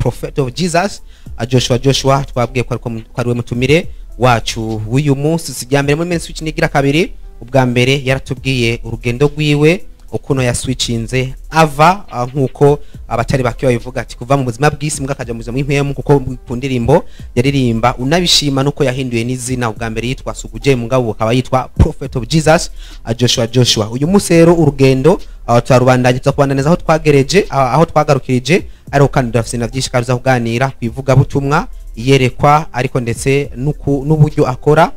Prophet of Jesus Joshua. Joshua twabwiye ko ariko ko ari we mutumire wacu w'uyu munsi. Si mbere muri Main Switch, nigira kabiri. Ubwa mbere yaratubwiye urugendo rwiwe, ukuntu yaswitchinze ava nkuko abatari bake babivuga ati kuva mu buzima bw'isi mbwa akaja mu buzima bw'impwemu, kuko ku ndirimbo yaririmba unabishima nuko yahinduye n'izina. Ubwa mbere yitwa Suguje, mugabo akaba yitwa Prophet of Jesus Joshua. Joshua, uyu munsi rero urugendo turarubandanya, tuza aho twagereje, aho twagarukirije, ariko kandi turafise na byinshi kandi tuza kuganira ku ivugabutumwa, iyerekwa, ariko ndetse n'uburyo akora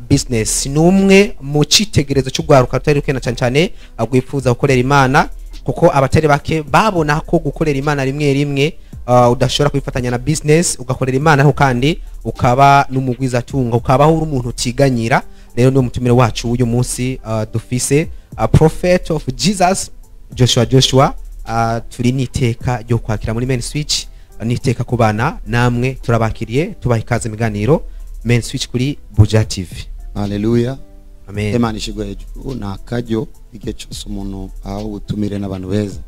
business. Ni umwe mu citegerezo cy'urwaruka rutari rukena cyane cyane rwifuza gukorera Imana, kuko abatari bake babona ko gukorera Imana rimwe rimwe udashobora kwifatanya na business, ugakorera Imana ariko kandi ukaba n'umugwizatunga, ukabaho uri umuntu utiganyira. Rero niwo mutumire wacu w'uyu munsi dufise, Prophet of Jesus Joshua. Joshua, turi n'iteka ryo kwakira muri Main Switch, n'iteka kubana namwe. Turabakiriye, tubaha ikaze mu biganiro Main Switch kuri Buja TV. Haleluya. Amen. Imana ishigwe hejuru. Ni akaryo igihe cyose umuntu ahawe ubutumire n'abantu beza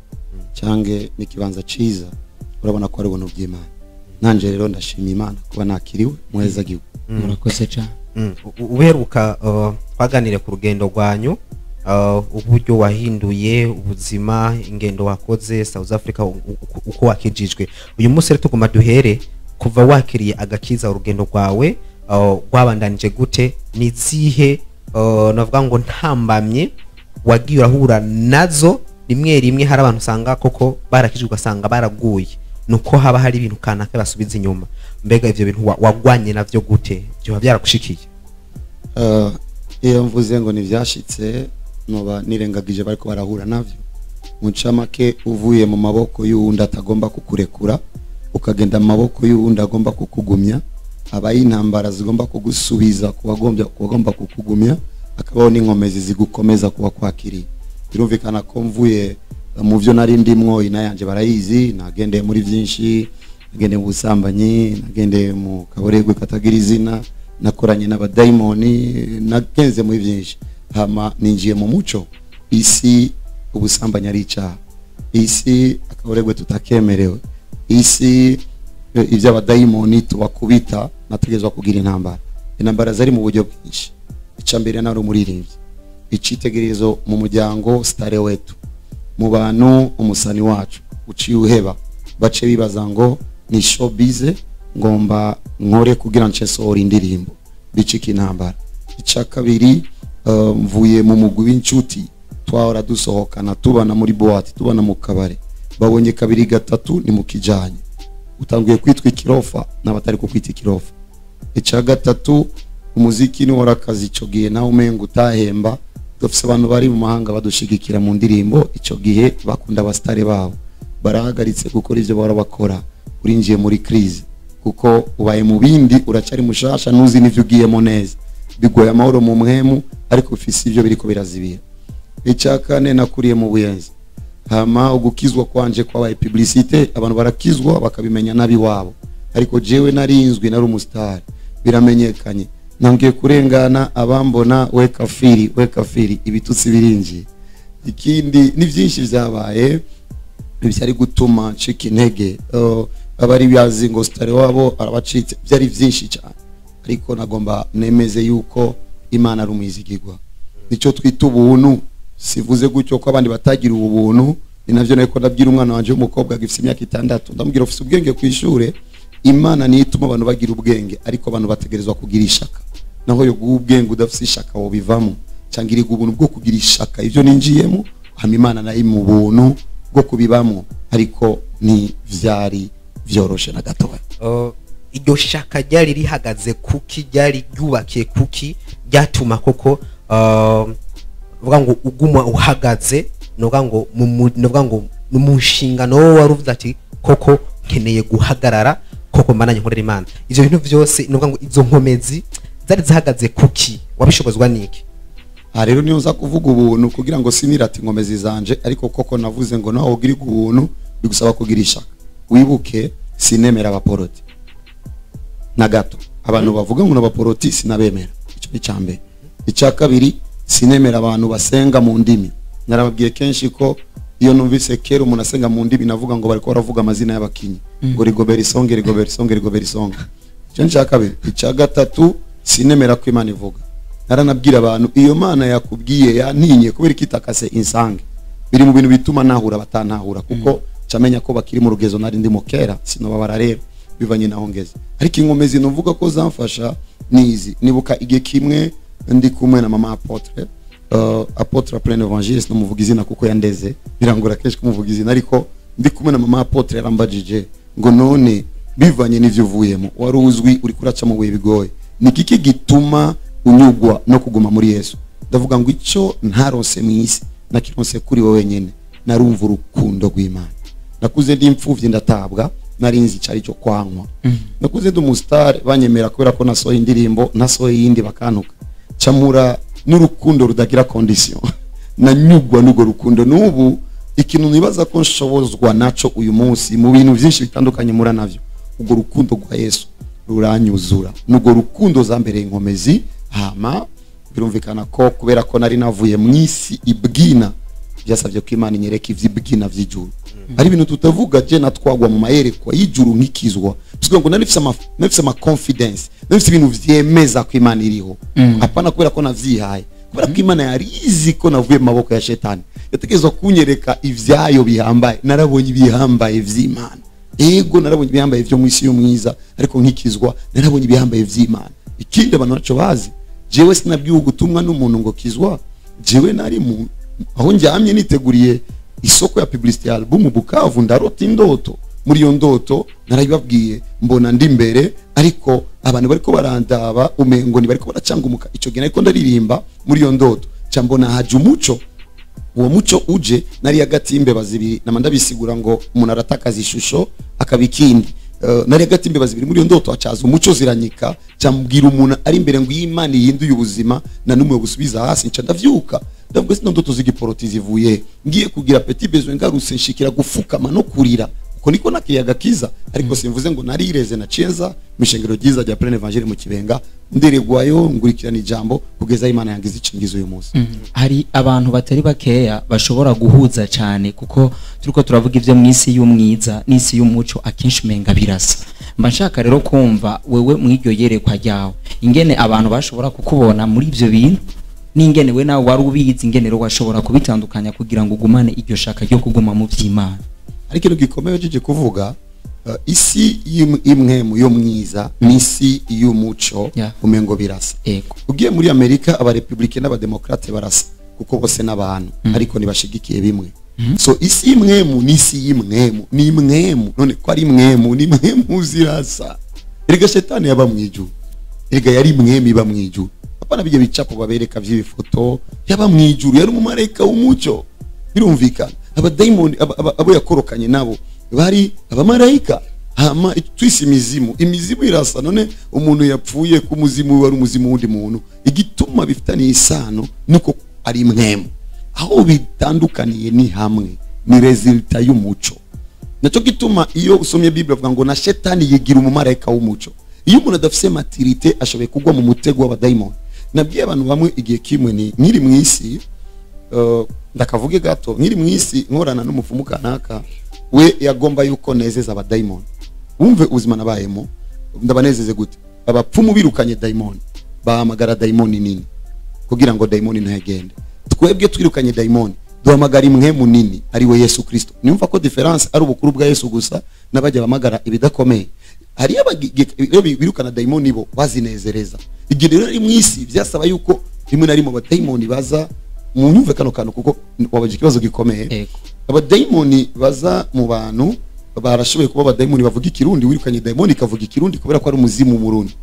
cyange n'ikibanza ciza, urabona ko ari ubuntu bw'Imana. Nanje rero ndashima Imana kuba nakiriwe muhezagiwe. Murakoze cyane. Uheruka twaganiriye ku rugendo rwanyu, uburyo wahinduye ubuzima, ingendo wakoze South Africa, uko wakijijwe. Uyu munsi rero tuguma duhere kuva wakiriye agakiza, urugendo rwawe rwabandanije gute? Ni zihe navuga ngo ntambamye wagiye urahura nazo? Rimwe rimwe hari abantu usanga koko barakijijwe, ugasanga baraguye, nuko haba hari ibintu kanaka basubiza inyuma. Mbega ivyo bintu wagwanye navyo gute? Byoba byaragushikiye? Iyo mvuze ngo ntibyashitse, noba nirengagije bariko barahura navyo. Mu ncamake, uvuye mu maboko y'uwundi atagomba kukurekura, ukagenda mu maboko y'uwundi agomba kukugumya, habaho intambara zigomba kugusubiza ku bagomba kukugumya, hakabaho n'inkomezi zigukomeza kuba kwakiriye. Birumvikana ko mvuye mu byo nari ndimwo, ina yanje barayizi, nagendeye muri byinshi, nagendeye mu busambanyi, nagendeye mu kaboregwe katagira izina, nakoranye n'abadayimoni, nagenze muri byinshi. Hama ninjiye mu muco, isi ubusambanyi ari icyaha, isi akaboregwe tutakemerewe, isi iby'abadayimoni tubakubita. Nategerezwa kugira intambara. Intambara zari mu buryo bwinshi. Icya mbere, nari umuririmbyi, icyitegererezo mu muryango, star wetu mu bantu, umusani wacu. Uciye uheba, bace bibaza ngo ni showbiz, ngomba nkore kugira nce sohora indirimbo, bicika intambara. Icya kabiri, mvuye mu mugwi w'inshuti twahora dusohokana, tubana muri boîte, tubana mu kabare, babonye kabiri gatatu ni mu kijanye, utanguye kwitwa ikirofa n'abatari kukwita ikirofa. Icya gatatu, umuziki ni wari akazi icyo gihe nawe umenga utahemba. Dufise abantu bari mu mahanga badushigikira mu ndirimbo icyo gihe, bakunda abasitari babo, barahagaritse gukora ibyo bahora bakora. Urinjiye muri crise kuko ubaye mu bindi, uracyari mushasha, ntuzi n'ivyo ugiyemo neza, bigoye amahoro mu mpwemu, ariko ufise ibyo biriko birazibira. Icya kane, nakuriye mu Buyenzi, hama ugukizwa kwanje kwabaye publicité. Abantu barakizwa bakabimenya nabi wabo, ariko jewe narinzwi, nari umusitari, biramenyekanye. Ntangiye kurengana, abambona: "We kafiri, we kafiri." Ibitutsi birinjiye. Ikindi ni byinshi byabaye byari gutuma ncika intege. Abari bazi ngo star wabo arabacitse, byari byinshi cyane. Ariko nagomba nemeze yuko Imana ari umwizigirwa, nicyo twita ubuntu. Sivuze gutyo ko abandi batagira ubu buntu. Ni navyo nariko ndabwira umwana wanje w'umukobwa agifise imyaka 6, ndamubwira: "Ufise ubwenge ku ishure." Imana niyo ituma abantu bagira ubwenge, ariko abantu bategerezwa kugira ishaka. Naho yo guha ubwenge udafise ishaka, wobivamo. Cyangwa iriga ubuntu bwo kugira ishaka ivyo ninjiyemo, hama Imana nayo mu buntu bwo kubibamo, ariko ni vyari vyoroshe na gatoya. Iryo shaka ryari rihagaze kuki? Ryari ryubakiye kuki ryatuma koko uvuga ngo uguma uhagaze, nuvuga ngo nuvuga ngo ni mu nshingano wowe wari uvuze ati koko nkeneye guhagarara, koko mbananye nkorera Imana? Ivyo bintu vyose, nuvuga ngo izo nkomezi zari zihagaze kuki? Wabishobozwa niki? Aha rero niyo nza kuvuga ubuntu kugira ngo sinirate inkomezi zanje, ariko koko navuze ngo nawe ugirirwa ubuntu bigusaba kugira ishaka. Wibuke, sinemera abaporoti na gato. Abantu bavuga ngo n'abaporoti sinabemera, icyo ni icya mbere. Icya kabiri, sinemera abantu basenga mu ndimi. Narababwiye kenshi ko Iyo numvise kera umuntu asenga mu ndimi navuga ngo bariko baravuga amazina y'abakinyi, ngo rigobera isonge, rigobera isonge, rigobera isonge. Icyo nicya kabiri. Icya gatatu, sinemera ko Imana ivuga. Naranabwira abantu, iyo Mana yakubwiye yantinye kubera ikitakase insange. Biri mu bintu bituma nahura batantahura, kuko camenya ko bakiri mu rugezo nari ndimo kera, sinobabara rero bivanye naho ngeze. Ariko inkomezi nuvuga ko zamfasha nizi. Nibuka igihe kimwe ndi kumwe na mama Apotre, Apotre Plein Évangile, sinamuvuga izina kuko yandeze, birangora kenshi kumuvuga izina, ariko ndi kumwe na mama Apotre yarambajije ngo none bivanye n'ivyo uvuyemo, wari uzwi uri kuraca mu bihe bigoye, ni kiki gituma unyugwa no kuguma muri Yesu? Ndavuga ngo ico ntaronse mu isi nakironse kuri wowe wenyene, narumva urukundo rw'Imana. Nakuze ndi imfuvyi ndatabwa, narinzi icari cyo kwankwa. Nakuze ndi umustar, banyemera kubera ko nasohoye indirimbo, nasohoye iyindi bakantuka. Camura n'urukundo rudagira condition. Nanyugwa n'urwo rukundo. N'ubu ikintu nibaza ko nshobozwa naco uyu munsi mu bintu byinshi bitandukanye mura navyo, urwo rukundo rwa Yesu ruranyuzura. N'urwo rukundo zambereye inkomezi. Hama birumvikana ko kubera ko nari navuye mu isi ibwina, byasabye ko Imana inyereka ivy'ibwina vy'ijuru. Ari ibintu tutavuga, je natwagwa mu mayerekwa y'ijuru nkikizwa. Bisigaye ngo nari mfise ama confidence, nari mfise ibintu vyemeza ko Imana iriho. Hapana kubera ko navyihaye, kubera ko Imana yari izi ko navuye mu maboko ya Shetani, yategerezwa kunyereka ivyayo bihambaye. Narabonye ibihambaye vy'Imana. Ego, narabonye ibihambaye vyo mu isi y'umwiza, ariko nkikizwa narabonye ibihambaye vy'Imana. Ikindi abantu baco bazi, jewe sinabwiwe ubutumwa n'umuntu ngo kizwa. Jewe nari mu aho njyamye niteguriye isoko ya publicité ya album Bukavu, ndarota indoto. Muri iyo ndoto narabibabwiye, mbona ndi imbere, ariko abantu bariko barandaba umengo ni bariko baracangumuka. Ico gihe nariko ndaririmba muri iyo ndoto, ca mbona haje umuco. Uwo muco uje, nari hagati y'imbeba zibiri. Nama ndabisigura ngo umuntu aratakaza ishusho akaba ikindi. Nari hagati y'imbeba zibiri muri iyo ndoto, hacaza umuco ziranyika. Cambwira umuntu ari imbere ngo iyi Imana ihinduye ubuzima na numwe busubiza hasi. Nca ndavyuka, ndavuga sino ndoto z'igiporoti zivuye, ngiye kugira petit besoin, ngarutse nshikira gufukama no kurira. Uko niko nakiyaga kiza. Ariko simvuze ngo narireze, nacenza mishengero ryiza rya Plein Évangile mu Kibenga, nderegwayo, ngurikirana ijambo kugeza Imana yangize icingizo uyu munsi. Hari abantu batari bakeya bashobora guhuza cyane, kuko turiko turavuga ivyo mu isi y'umwiza n'isi y'umuco, akenshi umenga birasa. Mba nshaka rero kumva wewe mw'iryo yerekwa ryawe, ingene abantu bashobora kukubona muri ivyo bintu, n'ingene we nawe wari ubizi, ingene rero washobora kubitandukanya kugira ngo ugumane iryo shaka ryo kuguma mu vy'Imana. Ariko ikintu gikomeye uje kuvuga, isi imwe mu yo mwiza n'isi y'umuco umengo birasa. Ugiye muri Amerika, abarepublike n'abademokrate barasa, kuko bose n'abantu, ariko ntibashigikiye bimwe. So isi imwemu n'isi y'imwemu ni imwemu. None ko ari imwemu, ni imwemu zirasa. Erega Shetani yaba mu ijuru, erega yari imwemu iba mu ijuru, apana bijye bicapo babereka vy'ibifoto. Yaba mu ijuru, yari umumarayika w'umuco. Birumvikana abadayimoni abo yakorokanye nabo bari abamarayika. Hama twise imizimu, imizimu irasa. None umuntu yapfuye ku muzimu wari umuzimu wundi muntu, igituma bifitaniye isano nuko ari imwemu. Aho bitandukaniye ni hamwe, ni résultat y'umuco. Nacyo gituma iyo usomye Bible avuga ngo na Shetani yigira umumarayika w'umuco. Iyo umuntu adafise maturité ashoboye kugwa mu mutego w'abadayimoni. Nabwiye abantu bamwe igihe kimwe, ni nkiri mu isi, ndakavuge gato, nkiri mu isi nkorana n'umupfumu kanaka, we yagomba yuko nezeza abadayimoni. Wumve ubuzima nabayemo, ndabanezeze gute? Abapfumu birukanye dayimoni, bahamagara dayimoni nini kugira ngo dayimoni ntagende. Twebwe twirukanye dayimoni, duhamagara imwe munini, ari we Yesu Kristo. Nimva ko différence ari ubukuru bwa Yesu gusa n'abajya bamagara ibidakomeye. Hari rero birukana dayimoni bo bazinezereza. Igihe rero ari mu isi, byasaba yuko rimwe na rimwe abadayimoni baza mu nyumve kano kantu, kuko wabaje ikibazo gikomeye. Abadayimoni baza mu bantu barashoboye kuba abadayimoni bavuga ikirundi. Wirukanye dayimoni ikavuga ikirundi kubera ko ari umuzimu murundi.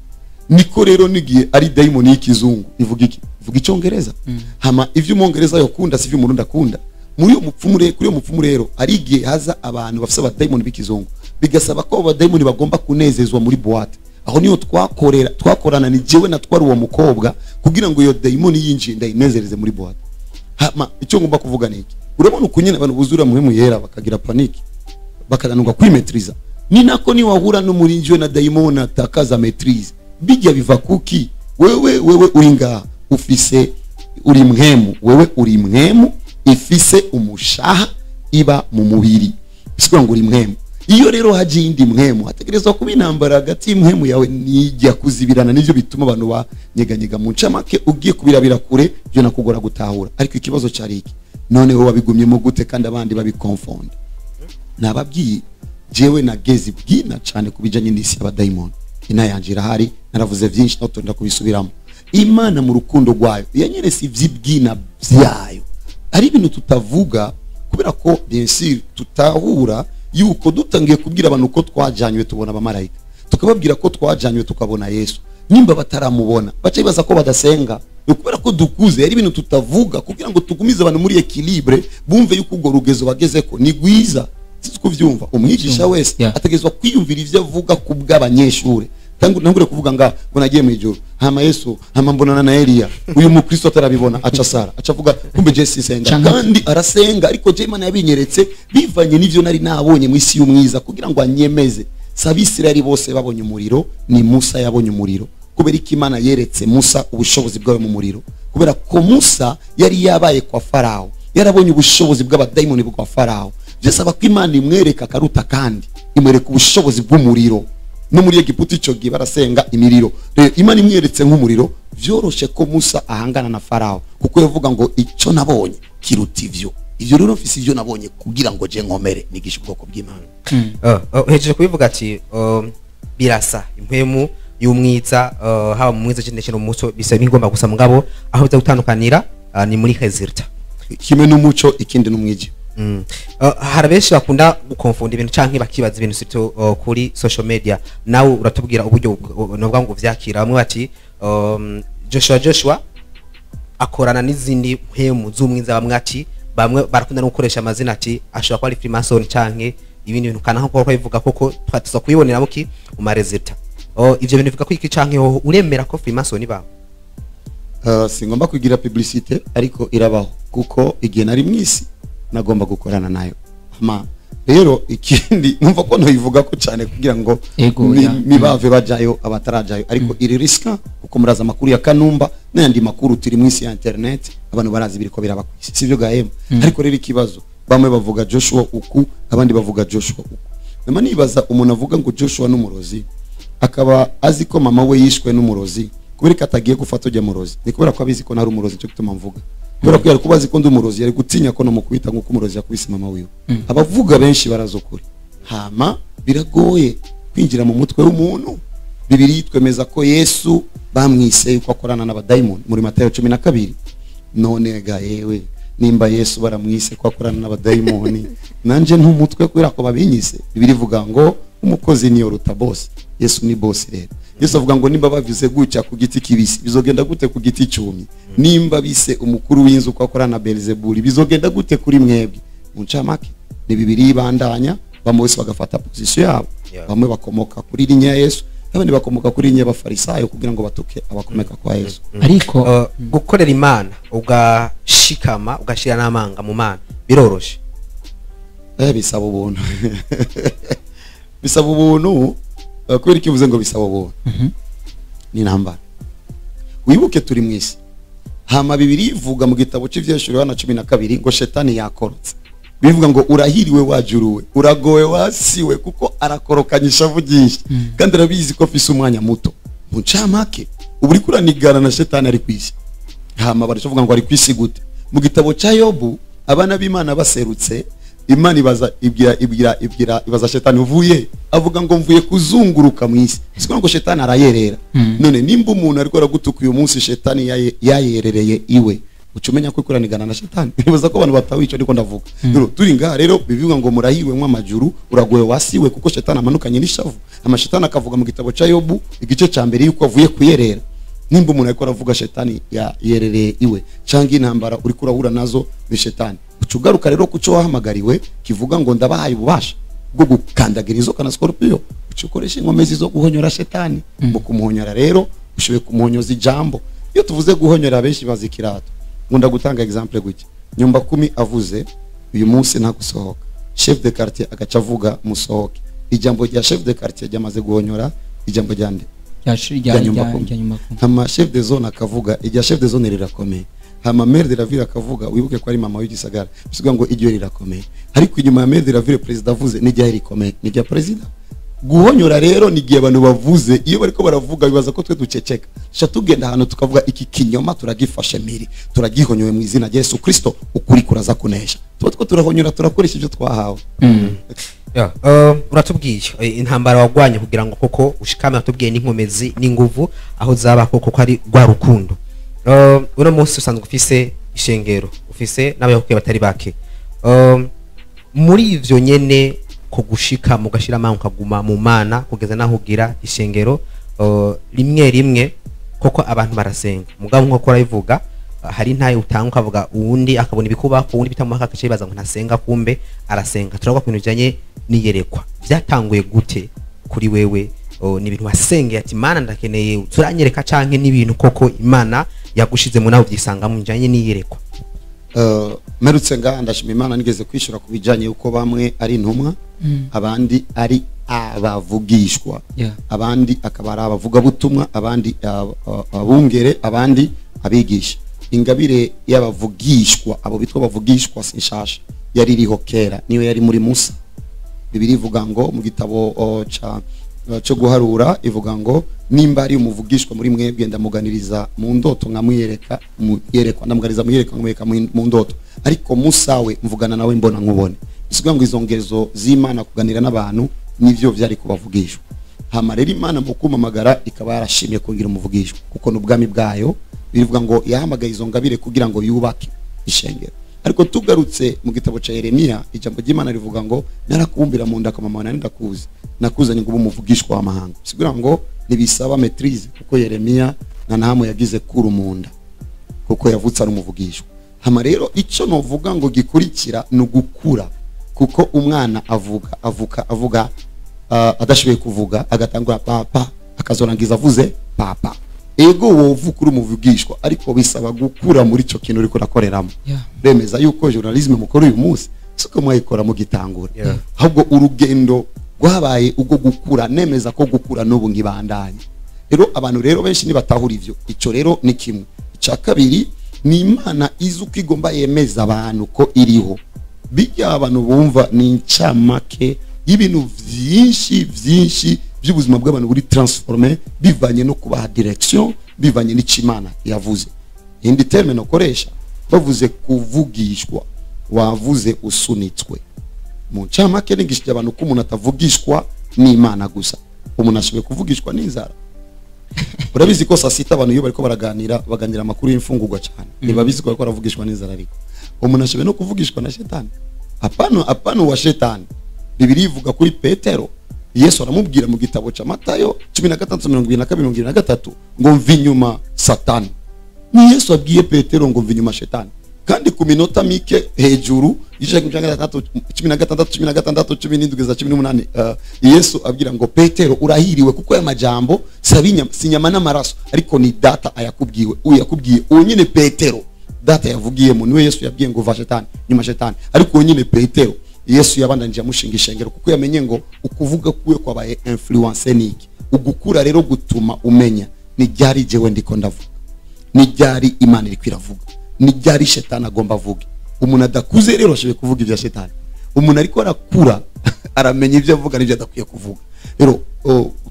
Niko rero n'igihe ari dayimoni y'ikizungu ivuga iki? Ivuga icyongereza. Hama ivyo umwongereza yokunda si ivyo umurundi akunda. Muri uyo mupfumu rero, kuri uyo mupfumu rero, ari igihe haza abantu bafise abadayimoni b'ikizungu, bigasaba ko abo badayimoni bagomba kunezezwa muri boîte. Aho niyo twakorera, twakorana, ni jewe natwara uwo mukobwa kugira ngo iyo dayimoni yinjiye ndayinezereze muri boîte. Hama icyo ngomba kuvuga ni iki: urabona ukunyene abantu buzura muhemu yera bakagira panique, bakananirwa kwimetriza, ni nako niwahura n'umurinzi we na dayimoni atakaza maîtrise. Bijya biva kuki? Wewe uri ngaha ufise, uri mwemu, wewe uri mwemu ifise umushaha. iba mu mubiri, bisigura ngo uri mpwemu. Iyo rero haje indi mpwemu hategerezwa kuba intambara hagati y'impwemu yawe n'ijya kuzibirana, nivyo bituma abantu banyeganyega. Mu ncamake ugiye kubirabira kure byo nakugora gutahura. Ariko ikibazo cari iki? None wowe wabigumyemo gute kandi abandi babikonfonda? Nababwiye jewe nageze bwina cyane kubijanye n'isi y'abadayimoni, inayanje irahari, naravuze vyinshi natonda kubisubiramo. Imana mu rukundo rwayo yanyeretse ivy'ibwina vyayo, ari ibintu tutavuga kubera ko bien sûr tutahura yuko dutangiye kubwira abantu ko twajanywe tubona abamarayika, tukababwira ko twajanywe tukabona Yesu, nimba bataramubona baca bibaza ko badasenga. Ni kubera ko dukuze, ari ibintu tutavuga kugira ngo tugumize abantu muri equilibre, bumve yuko urwo rugezo bagezeko ni rwiza. Sinzi kuvyumva. Umwigisha wese ategerezwa kwiyumvira ivyo avuga ku bw'abanyeshure. Ntangure kuvuga nga ngo nagiye mu ijuru hama Yesu hama mbonana na Eliya, uyu mukristo atarabibona aca sara aca avuga kumbe je sinsenga, kandi arasenga. Ariko je Imana yabinyeretse bivanye n'ivyo nari nabonye mu isi y'umwiza kugira ngo anyemeze. Sabisirayeli bose babonye umuriro, ni Musa yabonye umuriro. Kubera iki Imana yeretse Musa ubushobozi bwawe mu muriro? Kubera ko Musa yari yabaye kwa Farao, yarabonye ubushobozi bw'abadayimoni bwa Farao. Byasaba ko Imana imwereka karuta kandi imwereka ubushobozi bw'umuriro. No muri Egiputa ico gihe barasenga imiriro. Rero Imana imweretse nk'umuriro, vyoroshe ko Musa ahangana na Farao, kuko yavuga ngo ico nabonye kiruta ivyo. Ivyo rero mfise ivyo nabonye kugira ngo je nkomere nigishe ubwoko bw'Imana. Hejeje kubivuga ati birasa impwemu y'umwiza, haba mu mwiza cyane cyane umuco bisa bigomba gusa, mugabo aho biza gutandukanira ni muri resulta. Kimwe n'umuco ikindi n'umwiji. Hari benshi bakunda gukonfunda ibintu canke bakibaza ibintu sito kuri social media. Nawe uratubwira uburyo novuga ngo vyakira. Bamwe bati Joshua akorana n'izindi mpemu z'umwiza, bamwe ati bamwe barakunda no gukoresha amazina ati ashobora kuba ari Freemason canke ibindi bintu kana nko bivuga koko twatuza kuyibonera muki mu maresulta. Ivyo bintu bivuga ko iki canke ho uremera ko Freemason ibaho? Singomba kugira publicité ariko irabaho, kuko igihe nari mwisi nagomba gukorana nayo. Ama rero ikindi numva ko ntoyivuga ko cyane kugira ngo mibave bajayo abatarajayo, ariko iri riska kuko muraza makuru ya Kanumba n'ayandi makuru turi mwisi ya internet, abantu barazi biriko biraba kwisi, sivyo gahema. Ariko rero ikibazo bamwe bavuga Joshua uku, abandi bavuga Joshua uku. Nama nibaza umuntu avuga ngo Joshua n'umurozi akaba azi ko mama we yishwe n'umurozi, kubera ko atagiye gufata ujya murozi, ni kubera ko abizi ko nari umurozi, cyo gituma mvuga. Kubera ko yari kubazi ko ndi umurozi, yari gutinya ko nomukubita nkuko umurozi yakubise mama wiwe. Abavuga benshi barazokuri. Hama biragoye kwinjira mu mutwe w'umuntu. Bibiliya itwemeza ko Yesu bamwise yuko akorana n'abadayimoni muri Matayo 12. None ga yewe nimba Yesu baramwise ko akorana n'abadayimoni, nanje ntumutwe kubera ko babinyise. Bibiliya ivuga ngo umukozi niyo ruta boss. Yesu ni boss rero. Yesu avuga ngo nimba bavuze guca ku giti kibisi bizogenda gute ku giti cyumye? Nimba bise umukuru w'inzu ko akorana na Beelzebuli bizogenda gute kuri mwebwe? Mu ncamake ni Bibiliya ibandanya, bamwe bose bagafata position yabo. Bamwe bakomoka kuri linya ya Yesu, abandi bakomoka kuri linya y'abafarisayo kugira ngo batuke abakomeka kwa Yesu. Ariko gukorera Imana ugashikama ugashira n'amanga mu Mana biroroshe? Bisaba ubuntu. Bisaba ubuntu. Kubera ikivuze ngo bisaba ubuntu ni intambara. Wibuke turi mwisi. Hama Bibiliya ivuga mu gitabo cy'Ivyeshuro Yohana 12 ngo shetani yakorotse. Bivuga ngo urahiriwe wajuruwe, uragowe wasiwe, kuko arakorokanyisha avugisha. Kandi arabizi ko afise umwanya muto. Mu ncamake ubu uri kuranigana na shetani ari kwisi. Hama baravuga ngo ari kwisi gute? Mu gitabo cya Yobu abana b'Imana baserutse, Imana ibaza ibwira ibaza shetani uvuye, avuga ngo mvuye kuzunguruka mwisi. Siko ngo shetani arayerera. None nimba umuntu ariko aragutuka uyu munsi shetani yayerereye iwe, ucumenya ko kuranigana na shetani. Nibaza ko abantu batawico ndiko ndavuga. Rero turi ngaha rero bivuga ngo murahiwe mwa majuru, uragowe wasiwe, kuko shetani amanukanye n'ishavu. Amashetani akavuga mu gitabo cya Yobu igice ca mbere yuko avuye kuyerera. Nimba umuntu ariko aravuga shetani yayerereye iwe, cyangwa intambara uri kurahura nazo ni shetani. Ucugaruka rero kuco wahamagariwe kivuga ngo ndabahaye ububasha bwo gukandagira inzoka na scorpio, ucukoresha inkomezi zo guhonyora shetani. Mu kumuhonyora rero ushoboye kumuhonyoza ijambo. Iyo tuvuze guhonyora benshi bazikirato. Nkunda gutanga example guke. Nyumba kumi avuze uyu munsi nta gusohoka, chef de quartier agaca avuga musohoke. Ijambo rya chef de quartier ryamaze guhonyora ijambo rya nde? Rya nyumba kumi. Ama chef de zone akavuga irya chef de zone rirakomeye. Hama maire de la ville akavuga, wibuke ko ari mama w'igisagara, bisuga ngo iryo rirakomeye. Ariko inyuma ya maire de la ville president avuze n'ijya rikomeye, n'ijya president. Guhonyora rero ni gihe abantu bavuze, iyo bariko baravuga bibaza ko twe duceceka. Sha tugenda hano tukavuga iki kinyoma turagifashe miri, turagihonyoye mu izina rya Yesu Kristo, ukuri kuraza kunesha. Tuba two turahonyora, turakoresha ibyo twahawe. Uratubwiye intambara wagwanye kugira ngo koko ushikame, watubwiye n'inkomezi n'inguvu aho zaba koko ko ari rwa rukundo. Uno munsi usanzwe ufise ishengero, ufise n'abayoboke batari bake. Muri ivyo nyene ko gushika mugashira amanga ukaguma mu Mana kugeza naho ugira ishengero, rimwe rimwe koko abantu barasenga, mugabo nko urabivuga hari ntaye utanga ukavuga uwundi akabona ibikuba, uwundi bitamuha akace baza ngo ntasenga, kumbe arasenga. Turavuga ku bintu bijanye n'iyerekwa, byatanguye gute kuri wewe? Ni ibintu wasengeye ati Mana ndakeneye turanyereka, canke n'ibintu koko Imana yagushize mu nawe byisanga mu bijanye n'iyerekwa? Merutse nga ndashima Imana nigeze kwishura ku bijanye uko bamwe ari intumwa, abandi ari abavugishwa, abandi akaba ari abavugabutumwa, abandi abungere, abandi abigisha. Ingabire y'abavugishwa, abo bitwa bavugishwa sinshasha, yari iriho kera, niyo yari muri Musa. Bibiliya ivuga ngo mu gitabo cyo guharura ivuga ngo nimba ari umuvugishwa muri mwebwe ndamuganiriza mu ndoto nkamwiyereka muyerekwa, ndamuganiriza muyereka nkamwereka mu ndoto, ariko Musa we mvugana nawe mbona nkubone. Bisubiye ngo izo ngezo z'Imana kuganira n'abantu nivyo vyari kubavugishwa. Hama rero Imana mu kumamagara ikaba yarashimye kugira umuvugishwa, kuko n'ubwami bwayo bivuga ngo yahamagaye izo ngabire kugira ngo yubake ishengero. Ariko tugarutse mu gitabo ca Yeremiya, ijambo ry'Imana rivuga ngo narakubumbira mu nda kwa mama nari ndakuzi, nakuzanye ngo umuvugishwa w'amahanga. Sigura ngo nibisaba maîtrise, kuko Yeremiya na ntamu yagize kuru mu nda, kuko yavutse ari umuvugishwa. Hama rero ico novuga ngo gikurikira ni ugukura, kuko umwana avuka adashoboye kuvuga agatangura papa, akazorangiza avuze papa. Ego wovuka uri umuvugishwa, ariko bisaba gukura muri ico kintu uriko urakoreramo. Bemeza yuko journalisme mukora uyu munsi siko mwayikora mu gitangura, ahubwo urugendo rwabaye ubwo gukura. Nemeza ko gukura n'ubu ngibandanye. Rero abantu rero benshi nibatahura ivyo, ico rero ni kimwe. Ica kabiri ni Imana izi uko igomba yemeza abantu ko iriho. Bijya abantu bumva ni incamake y'ibintu vyinshi vyinshi by'ubuzima bw'abantu buri transforme, bivanye no kubaha direction, bivanye n'icimana yavuze. Indi terme nokoresha bavuze kuvugishwa, wavuze usunitswe. Mu ncamake nigishije abantu ko umuntu atavugishwa n'Imana gusa, umuntu ashoboye kuvugishwa n'inzara. Urabizi ko saa sita abantu iyo bariko baraganira baganira amakuru y'imfungurwa cyane, ntibabizi ko bariko baravugishwa n'inzara, ariko umuntu ashoboye no kuvugishwa na shetani. Apano wa shetani. Bibiliya ivuga kuri Petero, Yesu aramubwira mu gitabo ca Matayo 16:22-23 ngo mva inyuma Satani. Ni Yesu abwiye Petero ngo mva inyuma shetani. Kandi ku minota mike hejuru igice cya 16 16 17 za 18, Yesu abwira ngo Petero urahiriwe kuko aya majambo si nyama n'amaraso, ariko ni data ayakubwiwe. Uyu yakubwiye uwo nyine Petero, data yavugiyemo, niwe Yesu yabwiye ngo va shetani, nyuma shetani. Ariko uwo nyine Petero Yesu yabandanije amushinga ishengero, kuko yamenye ngo ukuvuga kuwe kwabaye influence niki. Ugukura rero gutuma umenya ni ryari jewe ndiko ndavuga, ni ryari Imana iri kwiravuga, ni ryari shetani agomba avuge. Umuntu adakuze rero ashoboye kuvuga ibya shetani. Umuntu ariko arakura aramenya ibyo avuga n'ibyo adakwiye kuvuga. Rero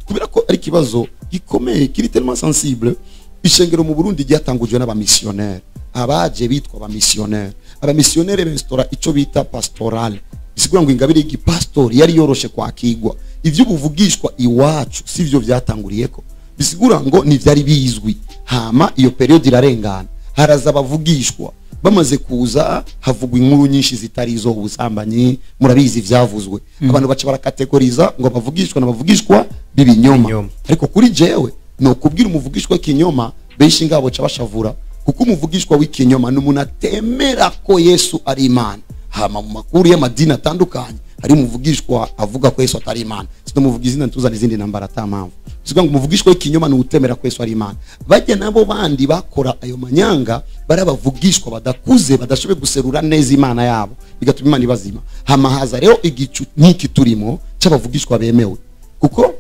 kubera ko ari kibazo gikomeye kiri tellement sensible, ishengero mu Burundi ryatangujwe n'abamissionnaire, abaje bitwa abamissionnaire. Abamissionnaire benstora ico bita pastoral, bisigura ngo ingabire y'igipastori yari yoroshe kwakigwa. Ivyo buvugishwa iwacu sivyo byatanguriyeko, bisigura ngo ni vyari bizwi. Hama iyo periode irarengana, haraza abavugishwa bamaze kuza havugwa inkuru nyinshi zitari izo ubusambanyi, murabizi vyavuzwe. Abantu baca barakategoriza ngo abavugishwa n'abavugishwa b'ibinyoma. Ariko kuri jewe no kubwira umuvugishwa w'ikinyoma benshi ngabo ca bashavura, kuko umuvugishwa w'ikinyoma ni umuntu atemera ko Yesu ari Imana. Hama mu makuru y'amadini atandukanye hari umuvugishwa avuga ko Yesu atari Imana. Sinomuvuga izina ntuzana izindi nambara atamamvu. Sikuvuga ngo umuvugishwa w'ikinyoma ni utemera ko Yesu ari Imana. Bajya nabo bandi bakora ayo manyanga barabavugishwa badakuze, badashoboye guserura neza Imana yabo, bigatuma Imana ibazima. Hama haza rero igicu nk'iki turimo c'abavugishwa bemewe, kuko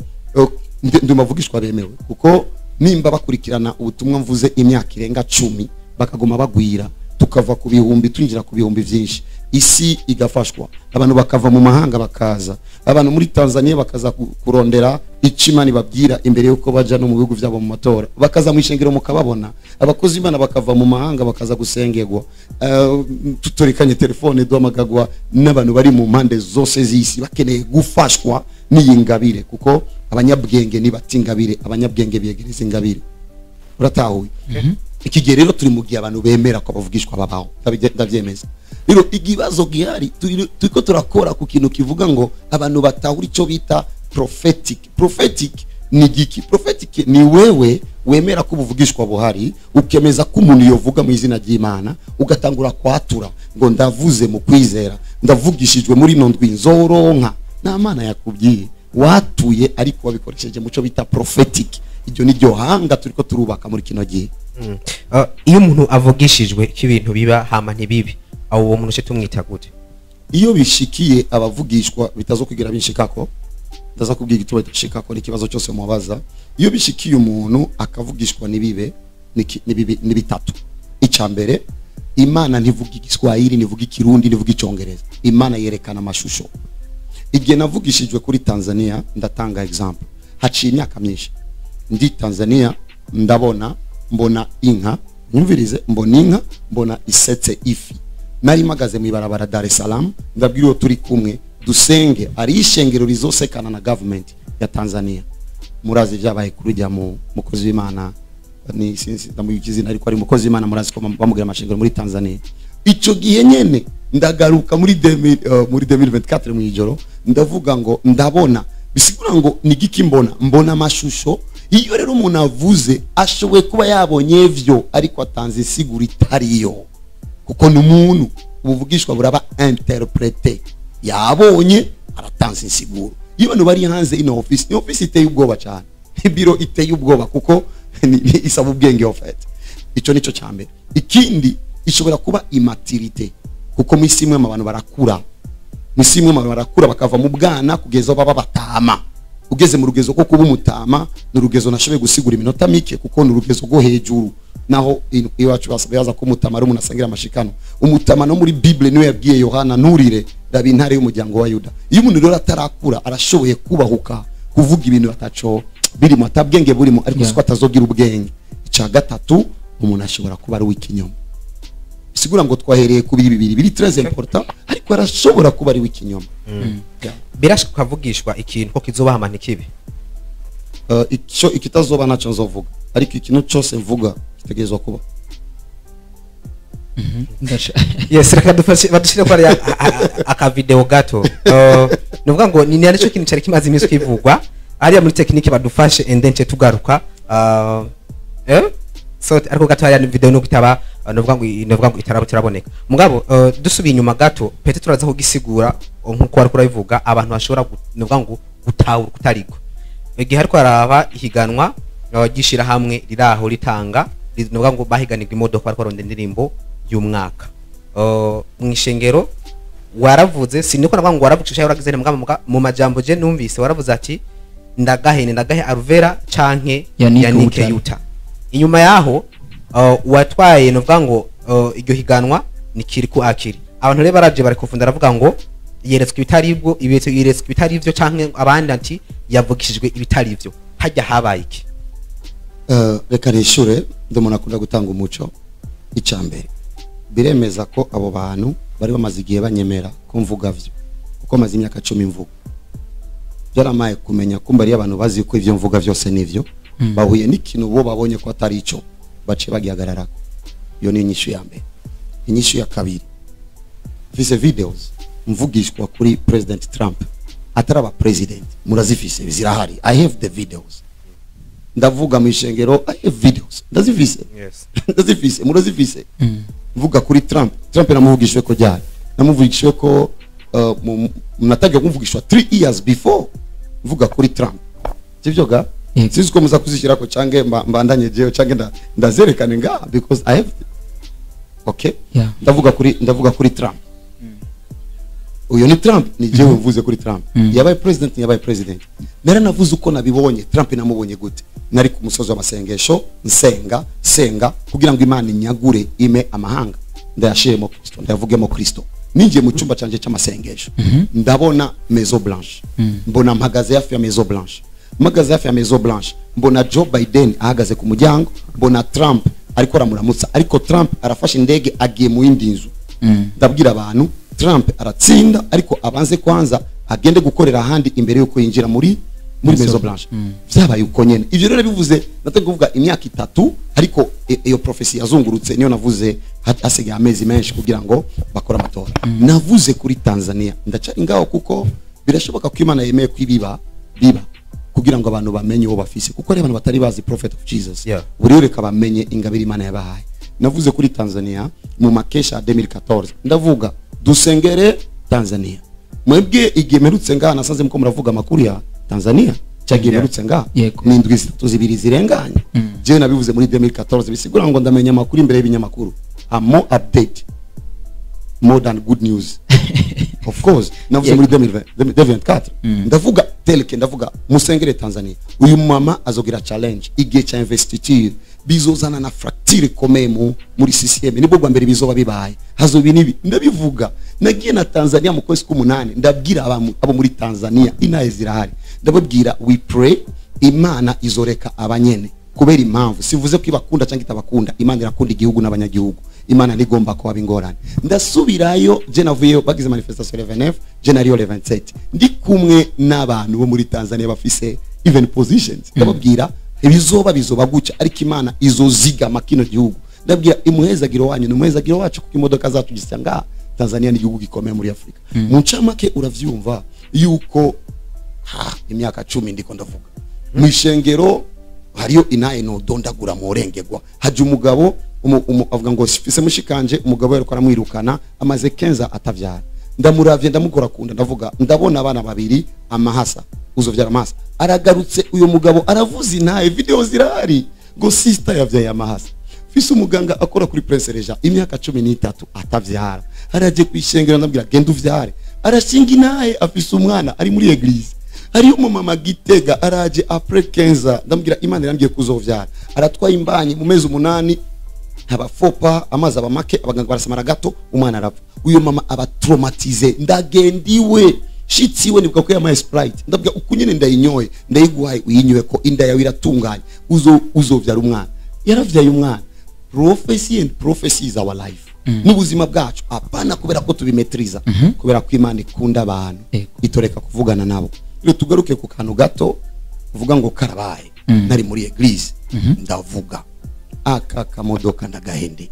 ndi umuvugishwa bemewe, kuko nimba bakurikirana ubutumwa mvuze imyaka irenga 10 Bakaguma bagwira, tukava ku bihumbi twinjira ku bihumbi byinshi, isi igafashwa, abantu bakava mu mahanga bakaza, abantu muri Tanzania bakaza kurondera icimani babwira imbere yuko baja no mu bihugu byabo mu matora, bakaza mu ishengero mukababona, abakozi Imana bakava mu mahanga bakaza gusengerwa, tutorikanye telefone duhamagagwa n'abantu bari mu mpande zose z'isi bakeneye gufashwa n'iyi ngabire, kuko abanyabwenge nibatingabire, abanyabwenge biyegereza ingabire. Uratahuye? Iki gihe rero turi mu gihe abantu bemera ko abavugishwa babaho, ndabyemeza. Rero ikibazo gihari turiko turakora ku kintu kivuga ngo abantu batahura ico bita prophetic. Prophetic ni giki? Prophetic ni wewe wemera ko ubuvugishwa buhari, ukemeza ko umuntu yovuga mu izina ry'Imana, ugatangura kwatura ngo ndavuze mu kwizera, ndavugishijwe muri no ndwi nzoronka. Nta Mana yakubwiye, watuye ariko wabikoresheje mu cyo bita prophetic. Iryo ni ryo hanga turiko turubaka muri kino gihe. Iyo umuntu avugishijwe ko ibintu biba hama ntibibi, aho uwo muntu tumwita gute? Iyo bishikiye abavugishwa bitazokugira binshikako, ndaza kubwira igituma bidashikako n'ikibazo cyose mubaza. Iyo bishikiye umuntu akavugishwa nibibe ni bitatu. Icya mbere, Imana ntivuga Igiswahili, ntivuga Ikirundi, ntivuga Icongereza. Imana yerekana amashusho. Igihe navugishijwe kuri Tanzania, ndatanga example, haciye imyaka myinshi ndi Tanzania, ndabona mbona inka, nyumvirize, mbona inka, mbona isetse ifi. Nari magaze mu ibarabara Dar es Salaam, ndabwira uwo turi kumwe dusenge ari ishengero rizosekana na government ya Tanzania. Murazi byabaye kurujya mu mukozi w'Imana, ni sinzi ndamuyikizina ariko ari mukozi w'Imana, murazi ko bamugira amashengero muri Tanzania. Ico gihe nyene ndagaruka muri 2024 mu ijoro, ndavuga ngo ndabona, bisigura ngo ni giki mbona? Mbona amashusho. Iyo rero umuntu avuze ashoboye kuba yabonye ivyo ariko atanze isigura itariyo, kuko ni umuntu, ubuvugishwa buraba interprete, yabonye aratanze insiguro. Iyo abantu bari hanze ino office, ni office iteye ubwoba cyane, ibiro iteye ubwoba, kuko isaba ubwenge of it. Ico nico cyambere. Ikindi ishobora kuba immaturité, kuko mu isi imwe abantu barakura, mu isi imwe abantu barakura bakava mu bwana kugeza baba batama. Ugeze mu rugezo ko kuba umutama, ni urugezo nashoboye gusigura iminota mike, kuko ni urugezo rwo hejuru. Naho iwacu baza ko umutama ari umuntu asangira amashikano. Umutama no muri Bible niwe yabwiye Yohana, nturire raba intare y'umuryango wa Yuda. Iyo umuntu rero atarakura arashoboye kubahuka kuvuga ibintu ataco birimo, atabwenge burimo, ariko siko atazogira ubwenge. Ica gatatu, umuntu ashobora kuba ari w'ikinyoma. Bisigura ngo twahereye ku bibiri biri très important, ariko arashobora kuba ari w'ikinyoma. Birashika kavugishwa ikintu ko kizoba hama ntikibe. Icyo ikitazoba naco nzovuga, ariko ikintu cyose mvuga kitegerezwa kuba. Yes, reka dufashe badushire kwa aka video gato. Nuvuga ngo ni nicyo kintu cyari kimaze iminsi kwivugwa ariya muri technique, badufashe and then tugaruka. So ariko gato hariya ni video no kitaba, nuvuga ngo itarabo tiraboneka. Mugabo dusubiye inyuma gato, pete turaza kugisigura nkuko ariko urabivuga, abantu bashobora nuvuga ngo gutahura kutariko. Igihe ariko araba ihiganwa gishira hamwe riraho ritanga, nuvuga ngo bahiganirwa imodoka ariko aronde indirimbo y'umwaka. Mu ishengero waravuze, siniko navuga ngo waravuze waragize mugabo mu majambo je numvise waravuze ati ndagahe Alvera canke Yannick Yuta. Inyuma yaho watwaye nuvuga ngo iryo higanwa ni Kiriku Akiri. Abantu rero baraje bari kufunda aravuga ngo yeretswe ibitaribwo, yeretswe ibitari ivyo canke abandi ati yavugishijwe ibitari ivyo. Hajya habaye iki? Reka nishure, ndumuna akunda gutanga umuco. Icambere, biremeza ko abo bantu bari bamaze igihe banyemera ko mvuga vyo, kuko maze imyaka 10 mvuga. Byaramaye kumenya kumba ari abantu bazi ko ivyo mvuga vyose nivyo, bahuye n'ikintu bo babonye ko atari ico, bace bagihagararako. Iyo ni inyishu ya mbere. Inyishu ya kabiri, mfise videos mvugishwa kuri President Trump ataraba president, murazifise zirahari. I have the videos. Ndavuga mu ishengero, I have videos, ndazifise. Yes. Ndazifise, murazifise. Mvuga kuri Trump. Trump namuvugishwe ko ryari? Namuvugishwe ko mnatajya kumvugishwa 3 years before. Mvuga kuri Trump. Sivyo ga? Sinzi ko muza kuzishyirako cange mbandanye jewe cange ndazerekane nga because I have. Okay? Yeah. Ndavuga kuri Trump. Uyo ni Trump, ni jewe mvuze kuri Trump. Yabaye president, yabaye president. Naranavuze uko nabibonye. Trump namubonye gute? Nari ku musozi w'amasengesho, nsenga senga kugira ngo Imana inyagure ime amahanga, ndayashiremo Kristo, ndayavugemo Kristo. Ninjiye mu cyumba canje cy'amasengesho, ndabona Maison Blanche, mbona mpagaze hafi ya Maison Blanche, mpagaze hafi ya Maison Blanche, mbona Joe Biden ahagaze ku muryango, mbona Trump ariko aramuramutsa, ariko Trump arafashe indege agiye mu yindi nzu. Ndabwira abantu Trump aratsinda, ariko abanze kwanza agende gukorera ahandi imbere yuko yinjira muri Maison Blanche. Vyabaye uko nyene. Ivyo rero bivuze natwe kuvuga imyaka 3, ariko iyo prophecy yazungurutse niyo navuze hasigaye amezi menshi kugira ngo bakore amatora. Navuze kuri Tanzania, ndacari ngaho kuko birashoboka ko Imana yemeye kwibiba biba kugira ngo abantu bamenye uwo bafise, kuko ari abantu batari bazi prophet of Jesus. Buri reka bamenye ingabire Imana yabahaye. Navuze kuri Tanzania mu makesha 2014, ndavuga dusengere Tanzania. Mwebwe igihe merutse ngaha nasanze muko muravuga amakuru ya Tanzania, cyagiye merutse ngaha ni indwi zitatu zibiri zirenganye. Jewe nabivuze muri 2014, bisigura ngo ndamenya amakuru imbere y'ibinyamakuru. I'm more update more than good news. Of course navuze muri 2024, ndavuga teleke, ndavuga musengere Tanzania. Uyu mama azogira challenge igihe cha investiture, bizozana na fracture ikomeye muri CCM, nibwo bwa mbere bizoba bibaye, hazobi nibi ndabivuga. Nagiye na Tanzania mu kwezi k'umunani, ndabwira abo muri Tanzania inaye zirahari, ndababwira we pray Imana izoreka abanyene kubera impamvu sivuze ko ibakunda cyangwa itabakunda. Imana irakunda igihugu n'abanyagihugu, Imana ntigomba kuba ingorane. Ndasubirayo, je navuyeyo bagize manifestation le 29, je nariyo le 27, ndi kumwe n'abantu bo muri Tanzania bafise even positions. Ndababwira ibizoba bizoba guca, ariko Imana izozigama kino gihugu. Ndabwira imuhezagiro wanyu n'umuhezagiro wacu, kuko imodoka zacu gisanga Tanzania ni igihugu gikomeye muri Afrika. Mu ncamake uravyumva yuko imyaka 10 ndiko ndavuga mu ishengero hariyo inaye no dondagura murengegwa. Haje umugabo avuga ngo sifise mushikanje, umugabo yariko aramwirukana amaze 15 atavyara. Ndamuravye ndamukora kunda, ndavuga ndabona abana babiri amahasa, uzovyara amahasa. Aragarutse uyo mugabo aravuza inaye, video zirahari ngo sister yavyaye amahasa. Fise umuganga akora kuri Prince Reja imyaka 13 atavyara, araje kwishengera ndabwira genda uvyare, arashinga inaye afise umwana ari muri eglise. Hariyo umumama Gitega araje après 15, ndambwira Imana irambwiye kuzovyara, aratwaye imbanyi mu mezi 8, abafopa amazi abamake, abaganga barasamara gato, umwana arapfa. Uyo mama aba traumatize, ndagendiwe shitsiwe nibuka ko yamaye Sprite, ndabwira ukunyene ndayinyoye ndayiguhaye uyinyoye ko inda yawe iratunganye, uzovyara umwana. Yaravyaye umwana. Prophecy and prophecy is our life. N'ubuzima bwacu, apana kubera ko tubimetriza, kubera ko Imana ikunda abantu itoreka kuvugana nabo. Rero tugaruke ku kantu gato uvuga ngo karabaye. Nari muri eglise ndavuga aka kamodoka ndagahende,